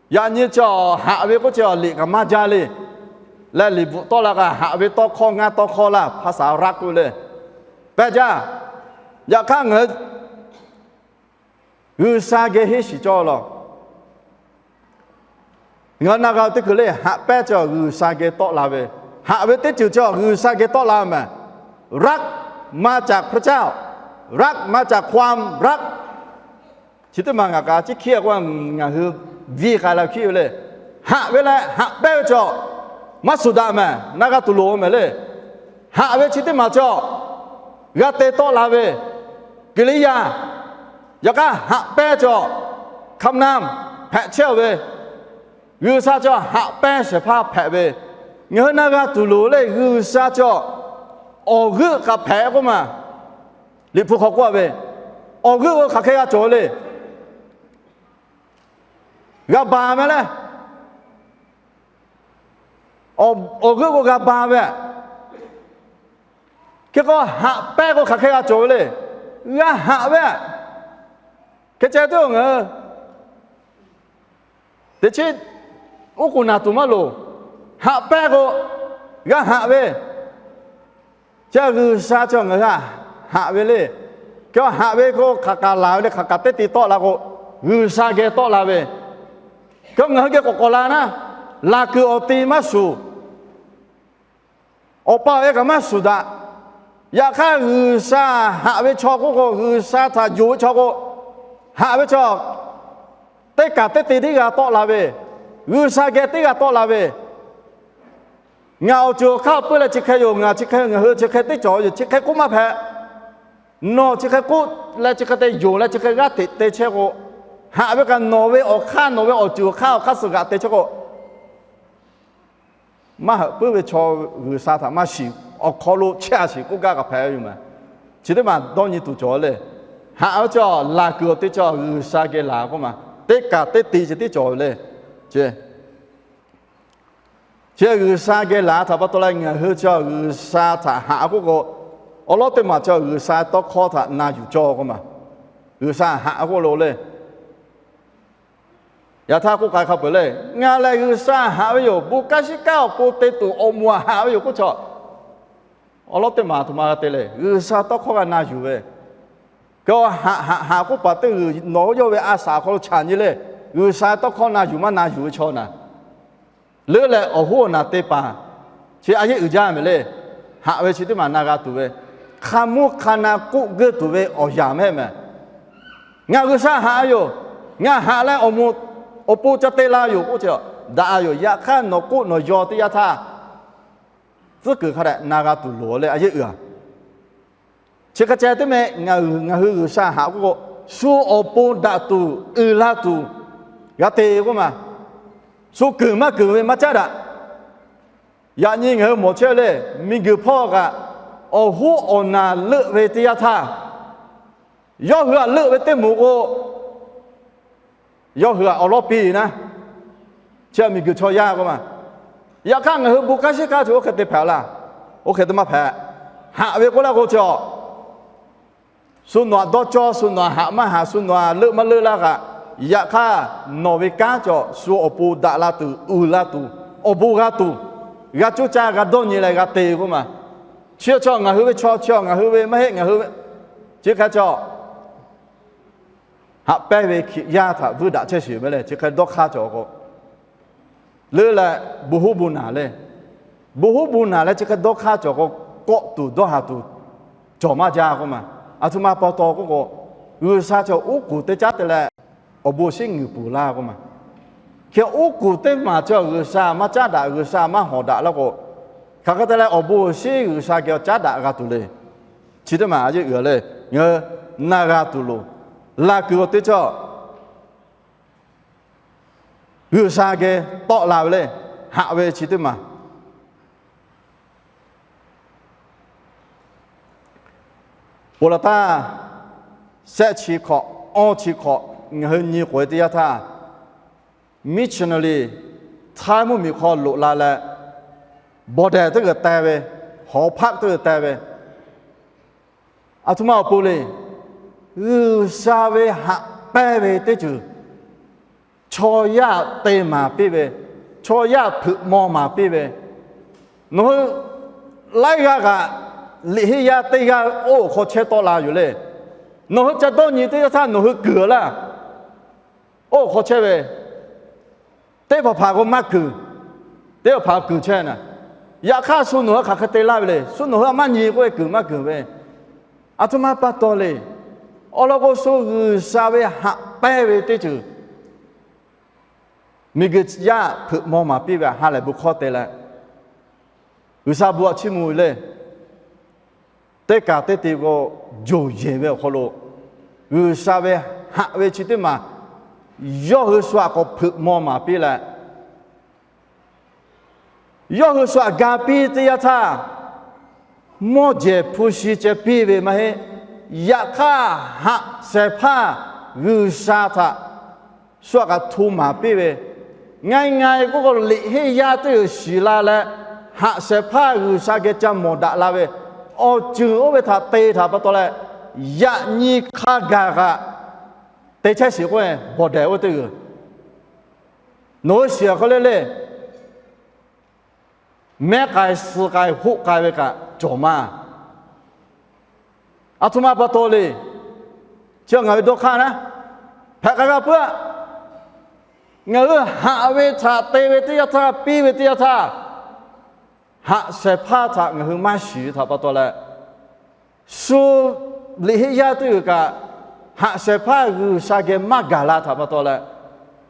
Yaꞈ nyi chi haꞈ ve k'oˆ chi liꞈ kaꞈ maˇ jaˇ le. Leh liꞈ bvuhꞈ tawˆ la kaꞈ haꞈ ve tawˇ hkawˇ ngaˇ tawˇ hkawˇ laˇ hpaˇ saˍ raˆ k'oˆ le. Pehˇ jaˇ. Yaꞈ hk'aˇ ngaˬ hui G'uiˬsha geh henˇ shiˍ cawˇ lawˬ. Ngaˬ hui na g'a teˇ hkui le, haꞈ pehnˇ chi G'uiˬsha geh tawˆ la ve, haꞈ ve teˇ ceuˬ chi G'uiˬsha geh tawˆ la mehˍ. รักมาจากพระเจ้า รักมาจากความรัก Chi teˇ maˬ ngaˬ kaꞈ chi hkiˇ k'o, ngaˬ hui viˇ k'ai la hkiˇ ve le. Haꞈ ve leh haꞈ pehnˇ ve chi maˇ shuˍ daꞈ mehˍ, na g'a tuˬ loˍ mehˍ le. Haꞈ ve chi teˇ maˬ chi g'a te tawˆ la ve กิริยา. Yaꞈ hk'aˇ haꞈ pehnˇ chi คำนาม hpehꞈ chehˇ ve. G'uiˬsha chi haꞈ pehnˇ shehˍ hpaˇ hpehꞈ ve, ngaˬ hui na g'a tuˬ loˍ le. G'uiˬsha chi awˬ g'euˆ kaꞈ hpehꞈ k'oˆ maˬ, Liꞈ hpu hk'aw k'oˆ ve, awˬ g'euˆ k'o hk'aˬ hk'e g'a cawˬ le. G'a ba mehˍ le. Awˬ g'euˆ k'o g'a ba ve, hk'e k'o haꞈ pehnˇ k'o hk'aˬ hk'e g'a cawˬ ve le. G'a haꞈ ve, hk'e ceh teˇ-oˬ ngaˬ hui teꞈ chiˉ uˉ k'oˍ naˬ tuˬ maˇ loˍ. Haꞈ pehnˇ k'o g'a haꞈ ve, chi G'uiˬsha chi ngaˬ hui haꞈ ve le. Hk'e haꞈ ve k'o hk'aˬ kaꞈ laˬ ve le, hk'aˬ kaꞈ teˇ te tawˆ la k'o, G'uiˬsha geh tawˆ la ve. Hk'e ngaˬ hui geh k'awꞈ k'awꞈ la naˉ, laˬ kuiˬ awˬ te maˇ shuˍ. Awˬ pa awˬ e kaꞈ maˇ shuˍ daꞈ. Yaꞈ hk'aˇ G'uiˬsha haꞈ ve chaw k'oˆ k'o, G'uiˬsha htaꞈ yonˍ ve chaw k'o, haꞈ ve chaw teˇ kaꞈ teˇ te tiˉ g'a tawˆ la ve, G'uiˬsha geh teˇ g'a tawˆ la ve. Ngaˬ awˬ ceuˬ awˬ hk'aˇ puiˉ leh chi hk'e yoˬ, ngaˬ chi hk'e ngaˬ hui chi hk'e teˇ cawˬ yoˬ, chi hk'e k'oˆ maˇ hpehꞈ. Nawˬ chi hk'e k'oˆ leh chi hk'e te yonˍ leh chi hk'e g'aˇ hteꞈ te chehˇ k'o, haꞈ ve kaꞈ nawˬ ve awˬ hk'aˇ, nawˬ ve awˬ ceuˬ awˬ hk'aˇ awˬ hk'aˇ suh g'aꞈ te chehˇ k'o, maˇ heuꞈ puiˉ ve chaw G'uiˬsha htaꞈ maˇ shiˍ, awˬ hk'aw lo chehˇ a shiˍ k'oˆ gaˇ kaꞈ hpehꞈ ve yoˬ mehˍ. Chi teˇ maˬ dawˇ nyi tuˬ cawˬ le. Haꞈ ve chi laˬ kuiˬ awˬ te chi G'uiˬsha geh laˬ k'oˆ maˬ, teˇ kaꞈ teˇ te chi tiˉ cawˬ ve le. Chi, chi G'uiˬsha geh laˬ htaꞈ pa taw leh ngaˬ hui chi G'uiˬsha htaꞈ haꞈ k'oˆ k'o, awˬ lawˉ teˇ maˬ chi G'uiˬsha tawˇ hkawˇ htaꞈ na yuˬ cawˇ k'oˆ maˬ. G'uiˬsha haꞈ k'oˆ lo le. Yaꞈ htaˇ k'oˆ k'ai hk'a peuˬ le, ngaˬ lehˬ G'uiˬsha haꞈ ve yoˬ, bon kanˉ shiˉ kanˉ awˬ pon te tuˬ awˬ moˍ aꞈ haꞈ ve yoˬ k'oˆ chaw, awˬ lawˉ teˇ maˬ aˬ htoꞈ ma g'a te le. G'uiˬsha tawˇ hkawˇ g'a na yuˬ ve, k'o haꞈ haꞈ haꞈ k'oˆ paˍ teˇ g'uiˬ nawˬ hui yawˇ ve a shaꞈ awˬ hk'aw lo chaꞈ nyi le. G'uiˬsha tawˇ hkawˇ na yuˬ maˇ na yuˬ ve chaw naˬ, leuˉ leh awˬ hoˉ awˬ naˬ te paˍ, chi a yeˇ uiˍ jaˇ mehˍ le. Haꞈ ve chi teˇ maˬ na g'a tuˬ ve, hk'a mvuhˇ hk'a na k'oˆ geuˆ tuˬ ve awˬ yanˍ mehˍ mehˍ. Ngaˬ G'uiˬsha haꞈ yoˬ, ngaˬ haꞈ leh awˬ moˍ awˬ pon ca te la yoˬ k'oˆ chi daꞈ yoˬ. Yaꞈ hk'aˇ nawˬ k'oˆ nawˬ yaw teˇ yanˇ htaˇ, tcuhˉ kuiˬ hk'a dehꞈ na g'a tuˬ loˍ leh a yeˇ uiˍ a. Chi hk'e ceh teˇ meh ngaˬ hui G'uiˬsha haꞈ k'oˆ k'o, shu awˬ pon daꞈ tuˬ uiˍ la tuˬ g'a te k'oˆ maˬ. Shu kuiˬ maˇ kuiˬ ve maˇ caˉ daꞈ. Yaꞈ nyi ngaˬ hui mawˬ chehˇ le, miˬguiˬ hpawˇ kaꞈ awˬ hoˉ awˬ naˬ leuˆ ve teˇ yanˇ htaˇ, yawˇ hui htaꞈ leuˆ ve teˇ moˍ k'o, yawˇ hui htaꞈ awˬ lawˉ piˇ naˉ, chi miˬguiˬ chaw yaˇ k'oˆ maˬ. Yaꞈ hk'aˇ ngaˬ hui bon kanˉ shiˉ kanˉ chi oˇ hk'e te hpehꞈ laˇ, oˇ hk'e te maˇ hpehꞈ. Haꞈ ve k'oˆ laˇ k'o chi, shu nawˬ htaꞈ dawˇ cawˇ, shu nawˬ htaꞈ haꞈ maˇ haꞈ, shu nawˬ htaꞈ leuˆ maˇ leuˆ laˇ kaꞈ, yaꞈ hk'aˇ nawˬ ve kanˉ cawˬ shu awˬ pon daꞈ la tuˬ, uiˍ la tuˬ, awˬ bon g'a tuˬ, g'a coˇ caˇ g'a dawˇ nyi leh g'a te k'oˆ maˬ. Chi chaw ngaˬ hui ve chaw, chi ngaˬ hui ve maˇ heˆ, ngaˬ hui ve chi hk'e chaw haꞈ pehnˇ ve Hkriꞈ yaˇ htaꞈ vuiˇ daꞈ chehˇ sheˍ ve le. Chi hk'e dawˇ hk'aˇ cawˬ k'o, leuˉ leh bon hoˉ bon naˬ le, bon hoˉ bon naˬ leh chi hk'e dawˇ hk'aˇ cawˬ k'o, kawˆ tuˬ dawˇ haˍ tuˬ cawˬ maˇ jaˇ k'oˆ maˬ. Aˬ htoꞈ ma pa taw k'oˆ k'o, G'uiˬsha chaw uˉ kuˬ teˇ caˉ te leh awˬ bon shinˉ ngeuˍ peuˬ laˇ k'oˆ maˬ. Hk'e uˉ kuˬ teˇ maˬ chaw G'uiˬsha maˇ caˉ daꞈ, G'uiˬsha maˇ hawˍ daꞈ laˇ k'o, hk'aˬ hk'e te leh awˬ bon awˬ shinˉ G'uiˬsha geh caˉ daꞈ g'a tuˬ le. Chi teˇ maˬ a yeˇ uiˍ le. Ngaˬ hui na g'a tuˬ loˍ. Laˬ kuiˬ awˬ te cawˬ G'uiˬsha geh tawˆ la ve le. Haꞈ ve chi teˇ maˬ Ponˬ laˬ taˇ, shehˆ chi hkawꞈ, awˇ chi hkawꞈ ngaˬ hui nyi k'oꞈ-e teˇ yanˇ htaˇ, missionary htaiˇ mvuhˇmiˬ hk'aw loꞈ la leh, border teˇ g'uiˬ teh ve, hawˍ hpaˆ teˇ g'uiˬ teh ve, aˬ htoꞈ ma awˬ pon le, G'uiˬsha ve haꞈ pehnˇ ve teˇ ceuˬ chaw yaˇ te maˍ piˇ ve, chaw yaˇ hpeuꞈ maw maˍ piˇ ve, nawˬ hui laiˉ g'aˇ kaꞈ liꞈ henˇ yaˇ teˇ g'aˇ oˇ awˬ hk'aw chehˇ tawˆ la yoˬ le. Nawˬ hui ca dawˇ nyi teˇ yanˇ htaˇ nawˬ hui kuiˬ laˇ. Oˇ awˬ hk'aw chehˇ ve teˇ hpaˍ hpaˍ k'o maˇ kuiˬ, teˇ hpaˍ hpaˍ kuiˬ chehˇ na. Yaꞈ hk'aˇ shu nawˬ hui hk'aˬ hk'e te laˇ ve le. Shu nawˬ hui a maˇ nyi k'oˆ ve kuiˬ maˇ kuiˬ ve, aˬ htoꞈ ma pa taw le. Awˬ lawn k'o, shu G'uiˬsha ve haꞈ pehnˇ ve teˇ ceuˬ miˬguiˬ yaˇ hpeuꞈ maw maˍ piˇ ve ha lehˬ bon hkawˇ te leh, G'uiˬsha bon htaꞈ chiˇ mvuh ve le. Teˇ kaˬ teˇ te k'o, yonˍ yeˬ ve awˬ hk'aw lo G'uiˬsha ve haꞈ ve chi teˇ maˬ yawˇ hui shu aꞈ k'awꞈ hpeuꞈ maw maˍ piˇ leh, yawˇ hui shu aꞈ ga piˇ teˇ yanˇ htaˇ, mawˇ jehˬ hpu shi ceh piˇ ve maˇ heˆ. Yaꞈ hk'aˇ, haꞈ shehˍ hpaˇ G'uiˬsha htaꞈ shu aꞈ kaꞈ hto maˍ piˇ ve, nga nga k'oˆ k'o, liꞈ henˇ yaˇ teˇ g'uiˬ shiˍ la leh, haꞈ shehˍ hpaˇ G'uiˬsha geh ca mawˬ daꞈ la ve, awˬ ceuˬ oˇ ve htaꞈ te htaꞈ pa taw leh, yaꞈ nyi hk'a gaˬ kaꞈ te chehˇ shiˍ k'oˆ ve, border oˇ teˇ g'uiˬ nawˬ hui shiˍ aꞈ hk'aw le le, mehˉ k'ai, suh k'ai, hoˆ k'ai ve kaꞈ cawˬ maˇ. Aˬ htoꞈ ma pa taw le. Chi ngaˬ ve dawˇ hk'aˇ naˉ, hpehꞈ k'ai g'a puiˉ-aˆ. Ngaˬ hui haꞈ ve htaꞈ te ve teˇ yanˇ htaˇ, piˇ ve teˇ yanˇ htaˇ, haꞈ shehˍ hpaˇ htaꞈ ngaˬ hui maˇ shiˍ ve htaꞈ pa taw leh, shu liꞈ henˇ yaˇ teˇ g'uiˬ kaꞈ, haꞈ shehˍ hpaˇ G'uiˬsha geh maˇ gaˬ la htaꞈ pa taw leh,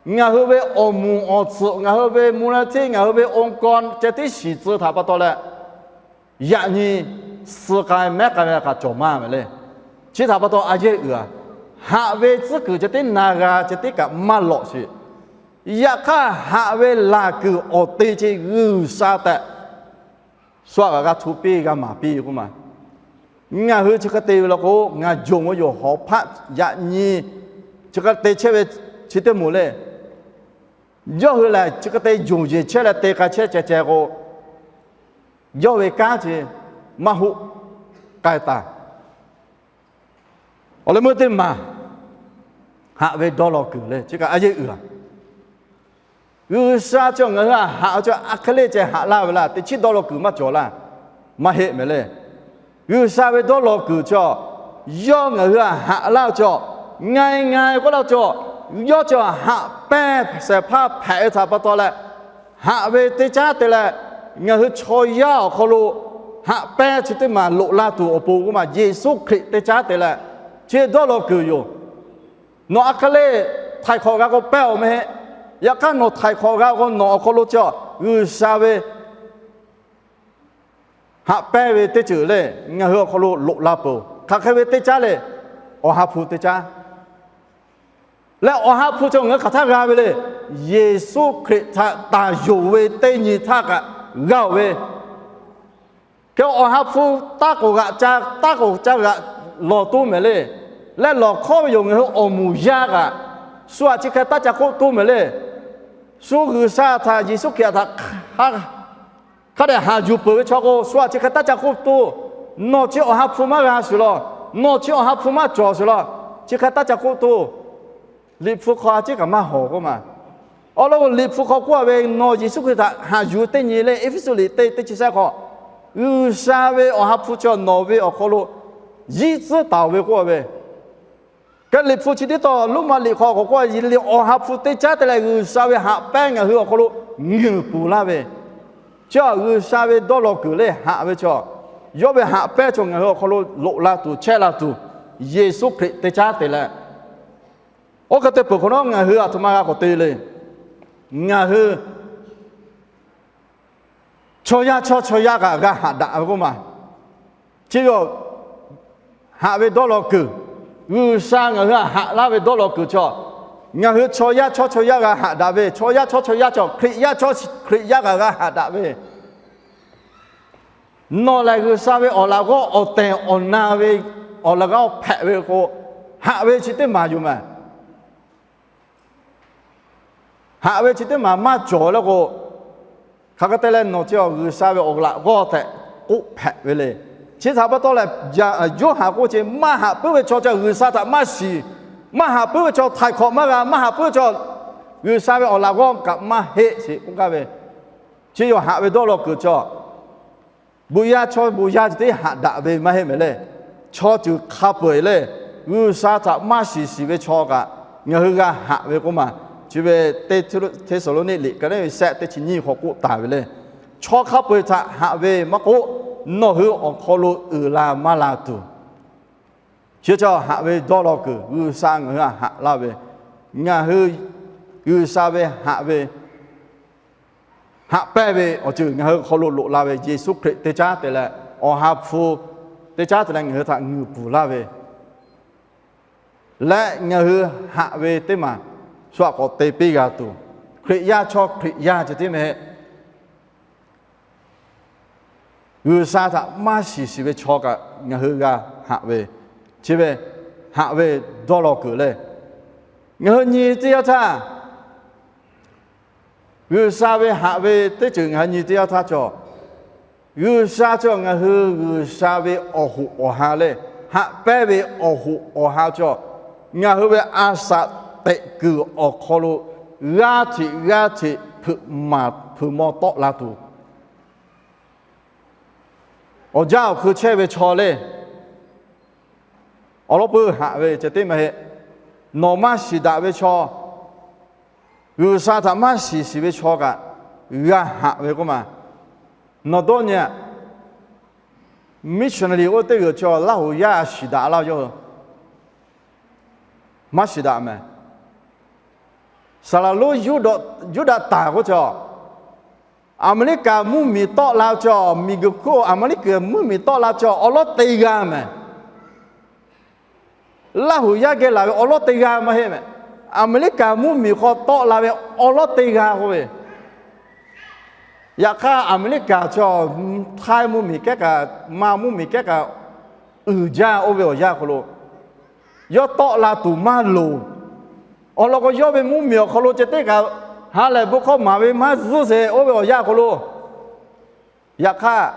ngaˬ hui ve awˬ moˍ awˬ tsuhꞈ, ngaˬ hui ve มูลนิธิ, ngaˬ hui ve องค์กร ceh tiˉ shiˍ tcuh htaꞈ pa taw leh, yaꞈ nyi suh k'ai mehˉ k'ai ve kaꞈ cawˬ maˇ ve le. Chi htaꞈ pa taw a yehˇ uiˍ-aˬ, haꞈ ve tcuhˉ kuiˬ ceh tiˉ na g'a ceh tiˉ kaꞈ maˇ lawꞈ sheˍ. Yaꞈ hk'aˇ, haꞈ ve laˬ kuiˬ awˬ te ceh G'uiˬsha tehꞈ shu aꞈ kaꞈ g'a hto piˇ g'a maˍ piˇ ve k'oˆ ma. Ngaˬ hui chi hk'e te ve law k'o, ngaˬ jawˬ ve yoˬ, hawˍ hpaˆ yaꞈ nyi chi hk'e te chehˇ ve chi teˇ moˍ le. Yawˇ hui lehˬ chi hk'e te yonˍ yeˬ chehˇ leh te k'ai chehˇ ceh ceh k'o, yawˇ ve kanˉ chi maˇ hoˆ k'ai taˍ. Awˬ leh meuˇ teˇ maˬ, haꞈ ve dawˇ law kuiˬ le, chi kaꞈ a yehˇ uiˍ-aˬ. G'uiˬsha chi ngaˬ hui haꞈ ve chi aˬ hk'e le ceh haꞈ laˇ ve laˇ, teꞈ chiˉ dawˇ law kuiˬ maˇ cawˬ laˇ, maˇ heˆ mehˍ le. G'uiˬsha ve dawˇ law kuiˬ chi, yawˇ ngaˬ hui haꞈ laˇ ve chi, nga nga k'oˆ laˇ ve chi, yawˇ chi haꞈ pehnˇ shehˍ hpaˇ hpehꞈ ve htaꞈ pa taw leh, haꞈ ve teˇ caˉ te leh, ngaˬ hui chaw yaˇ awˬ hk'aw lo haꞈ pehnˇ chi teˇ maˬ loꞈ la tuˬ awˬ pon k'oˆ ma, Yeˍsuˆ Hkriꞈ teˇ caˉ te leh, chi dawˇ law kuiˬ yoˬ. Nawˬ aˬ hk'e le htaiˍ hk'awꞈ g'a k'o pehnˇ-oˬ mehˍ. Yaꞈ hk'aˇ nawˬ htaiˍ hk'awꞈ g'a k'o nawˬ awˬ hk'aw lo chi G'uiˬsha ve haꞈ pehnˇ ve teˇ ceuˬ le, ngaˬ hui awˬ hk'aw lo loꞈ la peuˬ. Hk'aˬ hk'e ve teˇ caˉ le, Awˬ ha hpu teˇ caˉ leh, Awˬ ha hpu chi ngaˬ hui hk'aˬ htaˇ g'a ve le. Yeˍsuˆ Hkriꞈ htaꞈ taˍ yonˍ ve teˇ nyi htaˇ kaꞈ g'a-oˬ ve, hk'e Awˬ ha hpu taˇ k'oˍ g'aꞈ ca, taˇ k'oˍ ca g'aꞈ lawˬ toˇ mehˍ le. Leh lawˬ hkawˉ ve yoˬ, ngaˬ hui awˬ moˍ yaˇ kaꞈ shu aꞈ chi hk'e taˇ ca k'oˆ toˇ mehˍ le. Shu G'uiˬsha htaꞈ, Yeˍsuˆ Hkriꞈ htaꞈ hk'a dehꞈ haꞈ yuˬ peuˬ ve chaw k'o, shu aꞈ chi hk'e taˇ ca k'oˆ toˇ. Nawˬ chi Awˬ ha hpu maˇ g'a sheˍ law, nawˬ chi Awˬ ha hpu maˇ cawˬ sheˍ law, chi hk'e taˇ ca k'oˆ toˇ. Liꞈ hpu hk'aw a ciˉ kaꞈ maˇ hawˍ k'oˆ ma. Awˬ lawn k'o, Liꞈ hpu hk'aw k'oˆ-a ve, nawˬ Yeˍsuˆ Hkriꞈ htaꞈ haꞈ yuˬ teˇ nyi le, Eˇfeˇsuꞈ liꞈ teˇ, teˇ chi shehˆ hk'aw, G'uiˬsha ve Awˬ ha hpu chi nawˬ ve awˬ hk'aw lo yiˇ tcuhˉ taˍ-oˬ ve k'oˆ-a ve, hk'e Liꞈ hpu chi teˇ tawn Roˉmaꞈ liꞈ hk'aw k'awꞈ k'oˆ-a, Yeˍsuˆ Hkriꞈ Awˬ ha hpu teˇ caˉ te leh G'uiˬsha ve haꞈ pehnˇ ngaˬ hui awˬ hk'aw lo ngeuˍ pfuhˍ laˇ ve, chi G'uiˬsha ve dawˇ law kuiˬ le haꞈ ve chaw, yawˇ ve haꞈ pehnˇ chaw ngaˬ hui awˬ hk'aw lo loꞈ la tuˬ chehˇ la tuˬ, Yeˍsuˆ Hkriꞈ teˇ caˉ te leh, oˇ hk'e te peuˬ hk'awꞈ nawˉ ngaˬ hui aˬ htoꞈ ma g'a k'awꞈ te le. Ngaˬ hui chaw yaˇ chaw, chaw yaˇ kaꞈ g'a haꞈ daꞈ ve k'oˆ ma. Chi ve haꞈ ve dawˇ law kuiˬ, G'uiˬsha ngaˬ hui htaꞈ haꞈ laˇ ve dawˇ law kuiˬ chaw, ngaˬ hui chaw yaˇ chawˇ chaw yaˇ g'a haꞈ daꞈ ve, chaw yaˇ chawˇ chaw yaˇ chaw, Hkriꞈ yaˇ chawˇ Hkriꞈ yaˇ g'a g'a haꞈ daꞈ ve, nawˬ lehˬ G'uiˬsha ve awˬ laꞈ g'awˇ awˬ tehˬ awˬ na ve awˬ laꞈ g'awˇ hpehꞈ ve k'o, haꞈ ve chi teˇ maˬ yoˬ mehˬ. Haꞈ ve chi teˇ maˬ maˇ cawˬ leh k'o, hk'aˬ hk'e te leh nawˬ chi G'uiˬsha ve awˬ laꞈ g'awˇ tehꞈ k'oˆ hpehꞈ ve le. Chi htaꞈ pa taw leh, Yoˇhanˬ k'oˆ chi, maˇ haꞈ puiˉ ve chaw chi G'uiˬsha htaꞈ maˇ shiˍ, maˇ haꞈ puiˉ ve chaw htaiˍ hkawꞈ maˇ g'a, maˇ haꞈ puiˉ ve chaw G'uiˬsha ve awˬ laꞈ g'awˇ kaꞈ maˇ heˆ sheˍ k'oˆ gaˇ ve. Chi yawˇ haꞈ ve dawˇ law kuiˬ chaw, bon yaˇ chaw bon yaˇ ceh tiˉ haꞈ daꞈ ve maˇ heˆ mehˍ le. Chaw ceuˬ hk'a peu-eˬ le, G'uiˬsha htaꞈ maˇ shiˍ shiˍ ve chaw kaꞈ ngaˬ hui g'a haꞈ ve k'oˆ maˬ. Chi ve Hteˇsaˍlawˇniˆ liꞈ ka neˉ ve sehˆ teˇ chi nyiˇ hk'aw k'oˆ taˍ ve le. Chaw hk'a peu-eˬ htaꞈ haꞈ ve maˇ k'oˆ, nawˬ hui awˬ hk'aw lo uiˍ la maˇ la tuˬ, chi chaw haꞈ ve dawˇ law kuiˬ G'uiˬsha ngaˬ hui htaꞈ haꞈ laˇ ve, ngaˬ hui G'uiˬsha ve haꞈ ve haꞈ pehnˇ ve awˬ ceuˬ ngaˬ hui hk'aw lo loꞈ la ve, Yeˍsuˆ Hkriꞈ teˇ caˉ te leh, Awˬ ha hpu teˇ caˉ te leh ngaˬ hui htaꞈ ngeuˍ pfuhˍ laˇ ve, leh ngaˬ hui haꞈ ve teˇ maˬ shu aꞈ k'awꞈ te piˇ g'a tuˬ, Hkriꞈ yaˇ chaw Hkriꞈ yaˇ ceh tiˉ mehˍ heˆ. G'uiˬsha htaꞈ maˇ shiˍ shiˍ ve chaw kaꞈ ngaˬ hui g'a haꞈ ve, chi ve haꞈ ve dawˇ law kuiˬ le. Ngaˬ hui nyi teˇ yanˇ htaˇ, G'uiˬsha ve haꞈ ve teˇ ceuˬ ngaˬ hui nyi teˇ yanˇ htaˇ cawˬ, G'uiˬsha cawˬ ngaˬ hui G'uiˬsha ve awˬ hoꞈ awˬ ha le, haꞈ pehnˇ ve awˬ hoꞈ awˬ ha cawˬ, ngaˬ hui ve a shaꞈ teꞈ kuiˬ awˬ hk'aw lo g'aˇ hteꞈ g'aˇ hteꞈ hpeuꞈ maˍ hpeuꞈ maw tawˆ la tuˬ, awˬ jaˇ awˬ hkui chehˇ ve chaw le. Awˬ lawn peuˬ haꞈ ve ceh tiˉ maˇ heˆ. Nawˬ maˇ shiˍ daꞈ ve chaw, G'uiˬsha htaꞈ maˇ shiˍ shiˍ ve chaw kaꞈ g'a haꞈ ve k'oˆ maˬ. Nawˬ dawˇ nyi, missionary oˇ teˇ g'uiˬ chaw Laˇhuˍ yaˇ shiˍ daꞈ laˇ yawˇ hui maˇ shiˍ daꞈ mehˍ. Saˍ laˍ lonˉ Yuˇdaꞈ taˍ k'oˆ chaw, Aˍmeˍriˆkaˍ mvuhˇmiˬ tawˆ la ve chaw, miˬguiˬ hk'oˆ Aˍmeˍriˆkaˍ mvuhˇmiˬ tawˆ la ve chaw awˬ lawˉ te g'a mehˍ. Laˇhuˍ yaˇ geh laˬ ve awˬ lawˉ te g'a maˇ heˆ mehˍ. Aˍmeˍriˆkaˍ mvuhˇmiˬ hk'aw tawˆ la ve awˬ lawˉ te g'a k'oˆ ve. Yaꞈ hk'aˇ Aˍmeˍriˆkaˍ chaw, Htaiˇ mvuhˇmiˬ kehˉ kaꞈ, Manˇ mvuhˇmiˬ kehˉ kaꞈ, uiˍ jaˇ oˇ ve awˬ yanˇ hk'aw lo yawˇ tawˆ la tuˬ maˇ loˍ. Awˬ lawn k'o, yawˇ ve mvuhˇmiˬ awˬ hk'aw lo ceh teˇ kaꞈ ha lehˬ bon hkawˇ maˍ ve maˇ zuhˇ sheˍ oˇ ve awˬ yanˇ hk'aw lo. Yaꞈ hk'aˇ,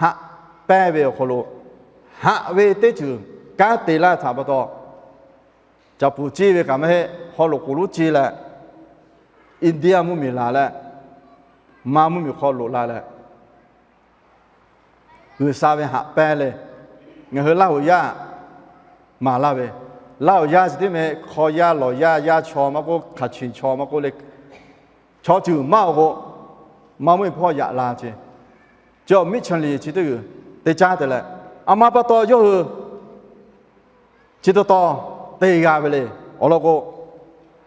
haꞈ pehnˇ ve awˬ hk'aw lo haꞈ ve teˇ ceuˬ kanˉ te laˇ htaꞈ pa taw, Caˍ puˍ ciˇ ve kaꞈ maˇ heˆ, haw loꞈ k'oˍ lonˉ ciˇ leh, India mvuhˇmiˬ laˬ leh, Manˇ mvuhˇmiˬ hk'aw loꞈ la leh, G'uiˬsha ve haꞈ pehnˇ le. Ngaˬ hui Laˇhuˍ yaˇ maˍ laˇ ve, Laˇhuˍ yaˇ chi teˇ meh hk'aw yaˇ lawˬ yaˇ yaˇ chaw maˇ k'oˆ, hk'aˬ chi chaw maˇ k'oˆ le, chaw ceuˬ maˇ awˬ k'o, Manˇ mvuhˇmiˬ hpawˇ yaꞈ la ce. Chi awˬ missionary chi teˇ g'uiˬ teˇ caˉ te leh, a ma pa taw yawˇ hui chi taw taw te g'a ve le. Awˬ lawn k'o,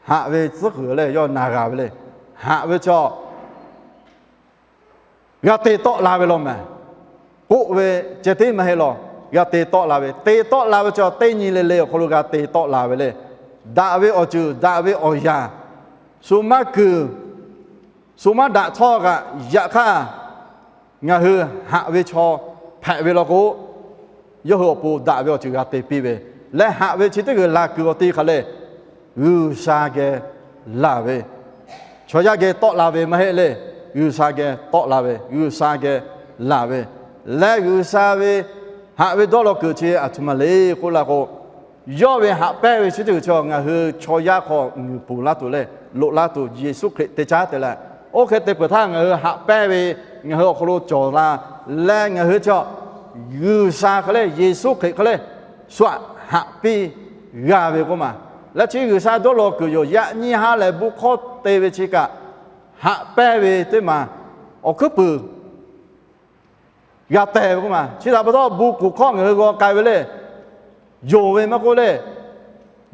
haꞈ ve tcuhˉ kuiˬ le yawˇ na g'a ve le. Haꞈ ve chaw g'a te tawˆ la ve law mehˍ. K'oˆ ve ceh tiˉ maˇ heˆ law, g'a te tawˆ la ve, te tawˆ la ve chaw teˇ nyi le le awˬ hk'aw lo g'a te tawˆ la ve le. Daꞈ ve awˬ ceuˬ, daꞈ ve awˬ yanˇ, shu maˇ kuiˬ, shu maˇ daꞈ htawˇ kaꞈ, yaꞈ hk'aˇ ngaˬ hui haꞈ ve chaw hpehꞈ ve law k'o, yawˇ hui awˬ pon daꞈ ve awˬ ceuˬ g'a te piˇ ve, leh haꞈ ve chi teˇ g'uiˬ laˬ kuiˬ awˬ te hk'aˬ le, G'uiˬsha geh laˬ ve, chaw yaˇ geh tawˆ la ve maˇ heˆ le, G'uiˬsha geh tawˆ la ve, G'uiˬsha geh laˬ ve, leh G'uiˬsha ve haꞈ ve dawˇ law kuiˬ chi aˬ htoꞈ ma le k'oˆ la k'o, yawˇ ve haꞈ pehnˇ ve chi teˇ g'uiˬ chaw ngaˬ hui chaw yaˇ hk'aw ngeuˍ pfuhˍ laˇ tuˬ le, loꞈ la tuˬ Yeˍsuˆ Hkriꞈ te caˉ te leh, oˇ hk'e te peuˬ htaˇ ngaˬ hui haꞈ pehnˇ ve ngaˬ hui awˬ hk'aw lo cawˬ la leh, ngaˬ hui chaw G'uiˬsha hk'e le, Yeˍsuˆ Hkriꞈ hk'e le, shu aꞈ haꞈ piˇ g'a ve k'oˆ maˬ. Leh chi G'uiˬsha dawˇ law kuiˬ yoˬ. Yaꞈ nyi ha lehˬ bon hkawˇ te ve chi kaꞈ, haꞈ pehnˇ ve teˇ maˬ awˬ hkuiˉ puiˍ g'a teh ve k'oˆ maˬ. Chi htaꞈ pa taw bon kuˬ hkawˇ ngaˬ hui g'aw k'ai ve le, yonˍ ve maˇ k'oˆ le,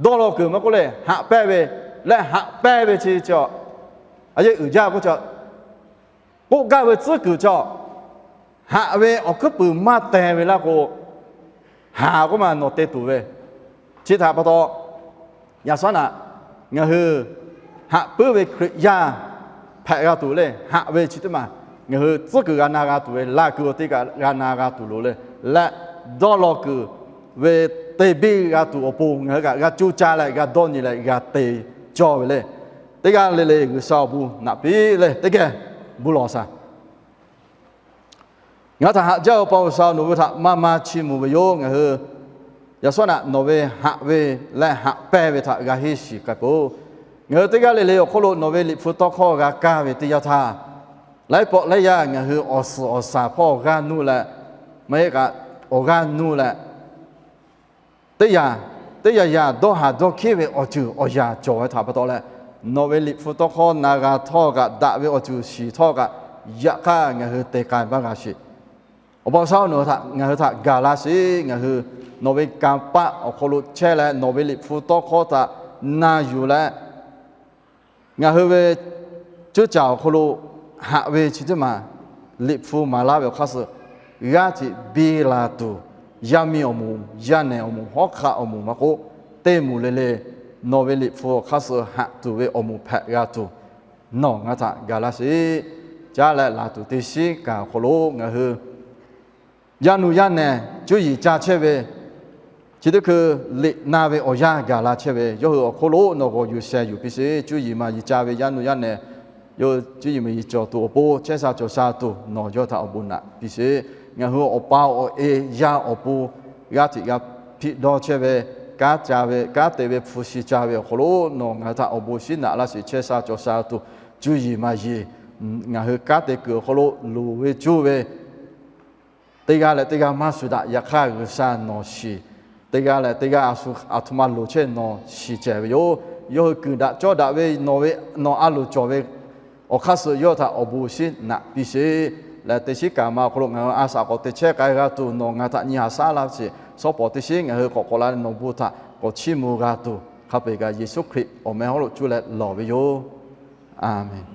dawˇ law kuiˬ maˇ k'oˆ le, haꞈ pehnˇ ve, leh haꞈ pehnˇ ve chi cawˬ, a yeˇ uiˍ jaˇ k'oˆ cawˬ, k'oˆ gaˇ ve tcuhˉ kuiˬ cawˬ, haꞈ ve awˬ hkuiˉ puiˍ maˇ teh ve laˇ k'o, haˍ k'oˆ maˬ nawˬ te tuˬ ve, Chi htaꞈ pa taw, yaꞈ shawˉ naꞈ ngaˬ hui haꞈ puiˉ ve Hkriꞈ yaˇ hpehꞈ g'a tuˬ le. Haꞈ ve chi teˇ maˬ ngaˬ hui tcuhˉ kuiˬ g'a na g'a tuˬ ve, laˬ kuiˬ awˬ te kaꞈ g'a na g'a tuˬ loˍ le. Leh dawˇ law kuiˬ ve te biˇ g'a tuˬ awˬ pon ngaˬ hui kaꞈ g'a coˇ caˇ leh g'a dawˇ nyi leh g'a te cawˇ ve le. Teˇ g'aˇ le le G'uiˬsha awˬ bon naꞈ piˇ le. Teˇ geh bon lawˬ shaˍ. Ngaˬ hui htaꞈ haꞈ jaˇ-oˬ, Paˍ G'uiˬsha, nawˬ ve htaꞈ maˇ maˇ chiˇ mvuh ve yoˬ. Ngaˬ hui yaꞈ shawˉ naꞈ nawˬ ve haꞈ ve leh haꞈ pehnˇ ve htaꞈ g'a henˇ shiˍ k'ai peuˬ. Ngaˬ hui teˇ g'aˇ le le awˬ hk'oˆ lo nawˬ ve Liꞈ hpu tawˇ hkawˇ g'a kaˇ ve teˇ yanˇ htaˇ, laiˉ pawˆ laiˉ yaˇ ngaˬ hui awˬ suhˍ awˬ shaˍ hpawˇ g'aˇ nuˇ leh, maˇ heˆ k'o awˬ g'aˇ nuˇ leh, teˇ yanˇ, teˇ yanˇ yanˇ dawˇ haˍ dawˇ hkiˉ ve awˬ ceuˬ awˬ yanˍ cawˬ ve htaꞈ pa taw leh, nawˬ ve Liꞈ hpu tawˇ hkawˇ na g'a htawˇ kaꞈ, daꞈ ve awˬ ceuˬ shiˍ htawˇ kaꞈ, yaꞈ hk'aˇ ngaˬ hui te k'ai maˇ g'a sheˍ. Awˬ pa G'uiˬsha, nawˬ htaꞈ ngaˬ hui htaꞈ gaˬ la sheˍ. Ngaˬ hui nawˬ ve kanˇ paˆ awˬ hk'aw lo chehˇ leh, nawˬ ve Liꞈ hpu tawˇ hkawˇ htaꞈ na yuˬ leh, ngaˬ hui ve cuˇ caˍ awˬ hk'aw lo haꞈ ve chi teˇ maˬ, Liꞈ hpu maˍ laˇ ve awˬ hk'aˇ suh g'aˇ hteꞈ biˇ la tuˬ, yaˇ miˇ awˬ moˍ, yaˇ nehˬ awˬ moˍ, hawˉ hk'aˆ awˬ moˍ maˇ k'oˆ, teˇ moˍ le le nawˬ ve Liꞈ hpu awˬ hk'aˇ suh haꞈ tuˬ ve awˬ moˍ hpehꞈ g'a tuˬ, nawˬ ngaˬ htaꞈ gaˬ laˇ sheˍ. Caˉ leh laˬ tuˬ teˇ shiˉ kaꞈ awˬ hk'aw lo ngaˬ hui yaˇ nu yaˇ nehˬ cuˇ yiˍ ca chehˇ ve, chi teˇ hkui liꞈ na ve awˬ yanˇ gaˬ la chehˇ ve, yawˇ hui awˬ hk'oˆ lo nawˬ g'awˬ yuˬ sheh yuˬ piˇ sheˍ. Cuˇ yiˍ maˍ yiˍ ca ve yaˇ nu yaˇ nehˬ, yawˇ hui cuˇ yiˍ maˍ yiˍ cawˬ tuˬ awˬ pon, chehˇ sha cawˬ sha tuˬ nawˬ yawˇ htaꞈ awˬ bon naꞈ piˇ sheˍ. Ngaˬ hui awˬ pa awˬ e yaˇ awˬ pon g'aˇ hteꞈ g'a hpiˆ dawˇ chehˇ ve, kanˉ ca ve, kanˉ te ve, hpu shi ca ve awˬ hk'aw lo nawˬ ngaˬ hui htaꞈ awˬ bon shiˉ naꞈ laˇ sheˍ. Chehˇ sha cawˬ sha tuˬ, cuˇ yiˍ maˍ yiˍ ngaˬ hui kanˉ te kuiˬ awˬ hk'aw lo loˍ ve cuˇ ve teˇ g'aˇ leh teˇ g'aˇ maˇ shuˍ daꞈ. Yaꞈ hk'aˇ G'uiˬsha nawˬ shiˍ. Teˇ g'aˇ leh teˇ g'aˇ a htoꞈ ma loˍ chehˇ nawˬ shiˍ cehˬ ve yoˬ. Yawˇ hui kuiˬ daꞈ cawˇ daꞈ ve, nawˬ ve, nawˬ a loˍ cawˬ ve awˬ hk'aˇ suh yawˇ htaꞈ awˬ bon shiˉ naꞈ piˇ sheˍ. Leh teˇ shiˉ kaꞈ ma awˬ hk'aw lo ngaˬ hui a shaꞈ k'awꞈ te chehˇ k'ai g'a tuˬ nawˬ ngaˬ htaꞈ nyi haꞈ shaˉ laˇ sheˍ. Shawˉ pawˍ teˇ shiˉ ngaˬ hui k'awꞈ k'awꞈ la leh nawˬ bon htaꞈ k'awꞈ chiˇ mvuh g'a tuˬ, hk'a peu-eˬ kaꞈ Yeˍsuˆ Hkriꞈ awˬ meh hawˉ lo cuˇ leh lawˬ ve yoˬ. A menˍ.